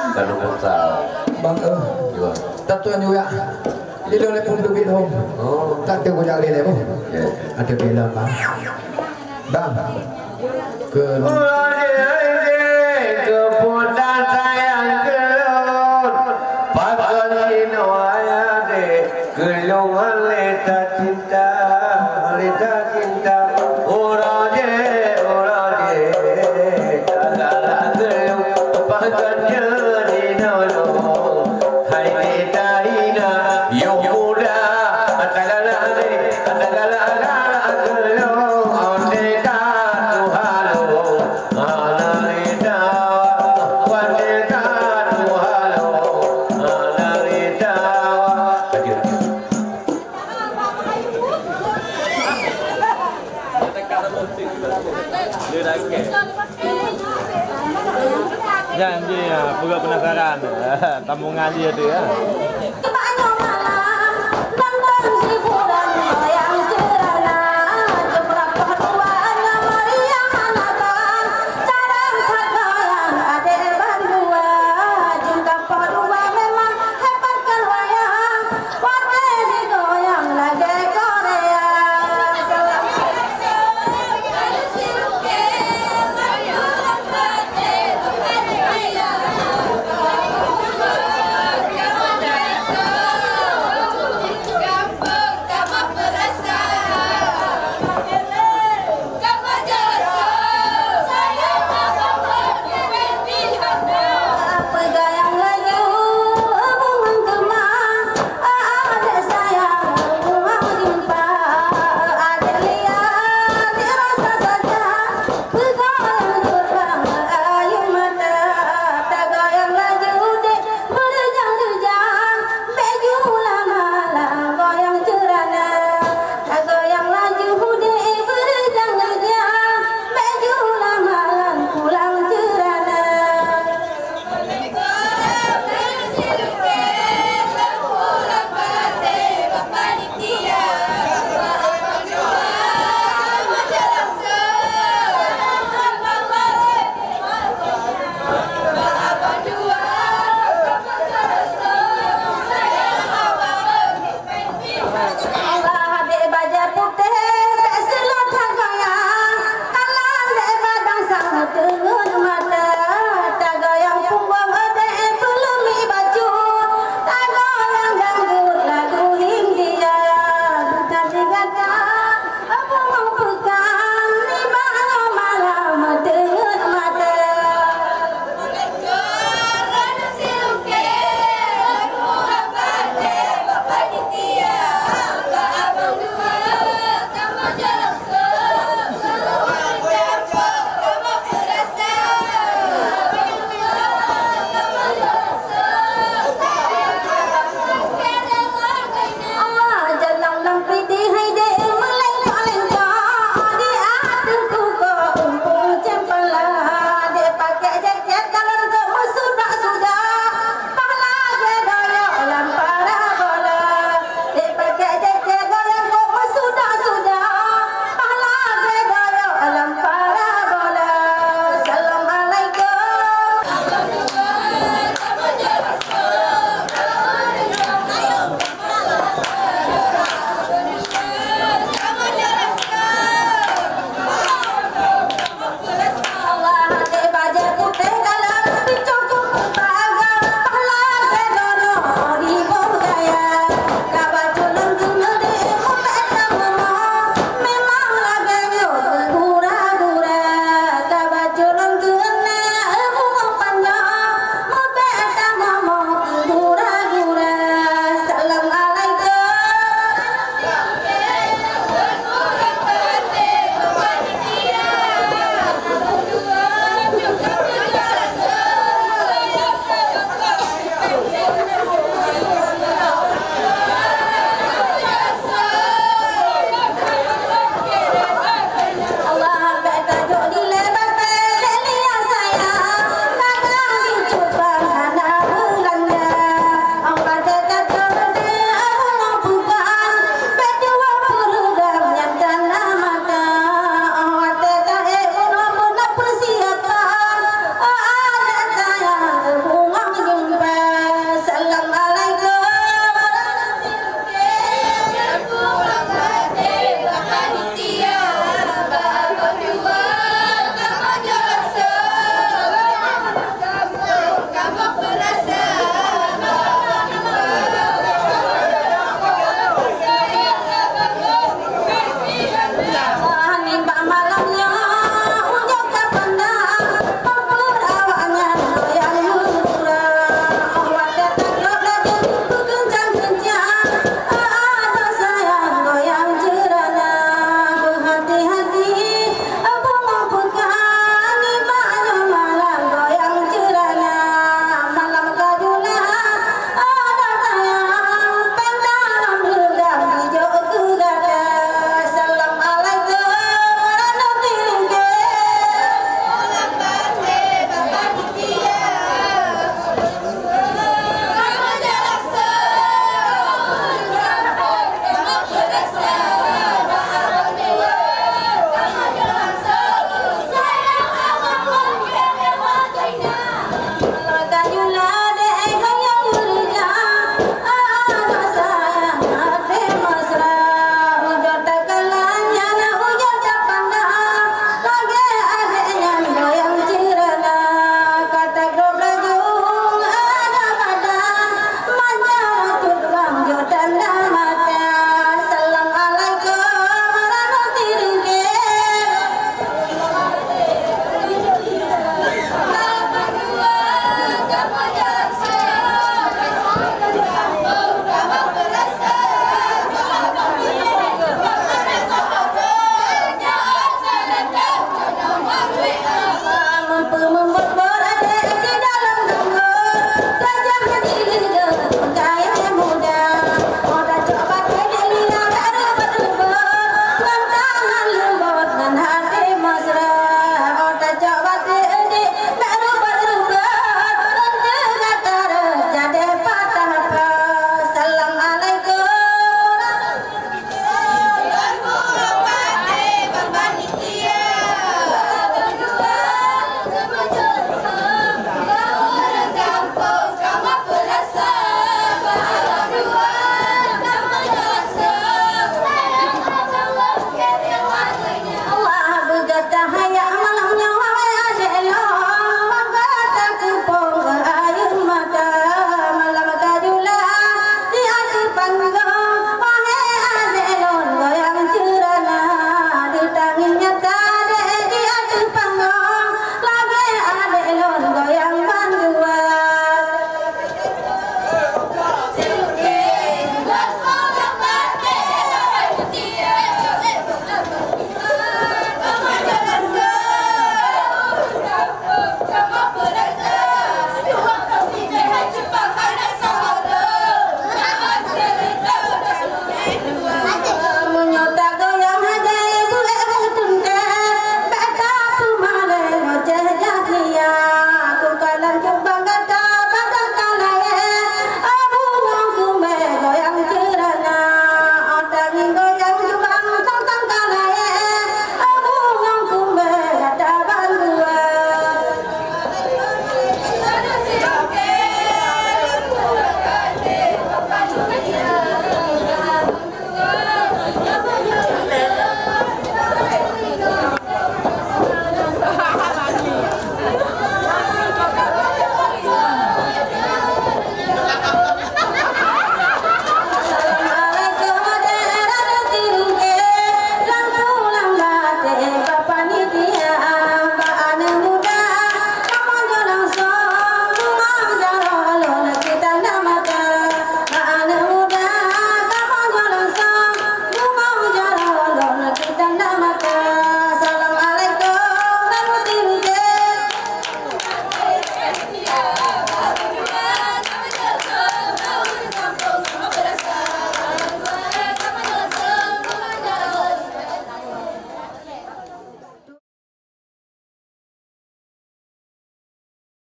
Kanu kota. Bang, eh. Dua. Tatuan juga. Di dalam pun duit dong. Oh. Tak ada gojak lele, Bang. Ya. Ada bela, Bang. Bang. Ke Uroe jih keupeue sayang keu lôn, pakon jinoe ayah deh keu lôn hana lé tacinta, hana lé tacinta. Uroe jih, uroe jih, tagala keu lôn, pakon jinoe lôn hai lé tahina, yoh muda, tagala deh. Janji, ya, peugah penasaran. Sambungan dia tu, ya.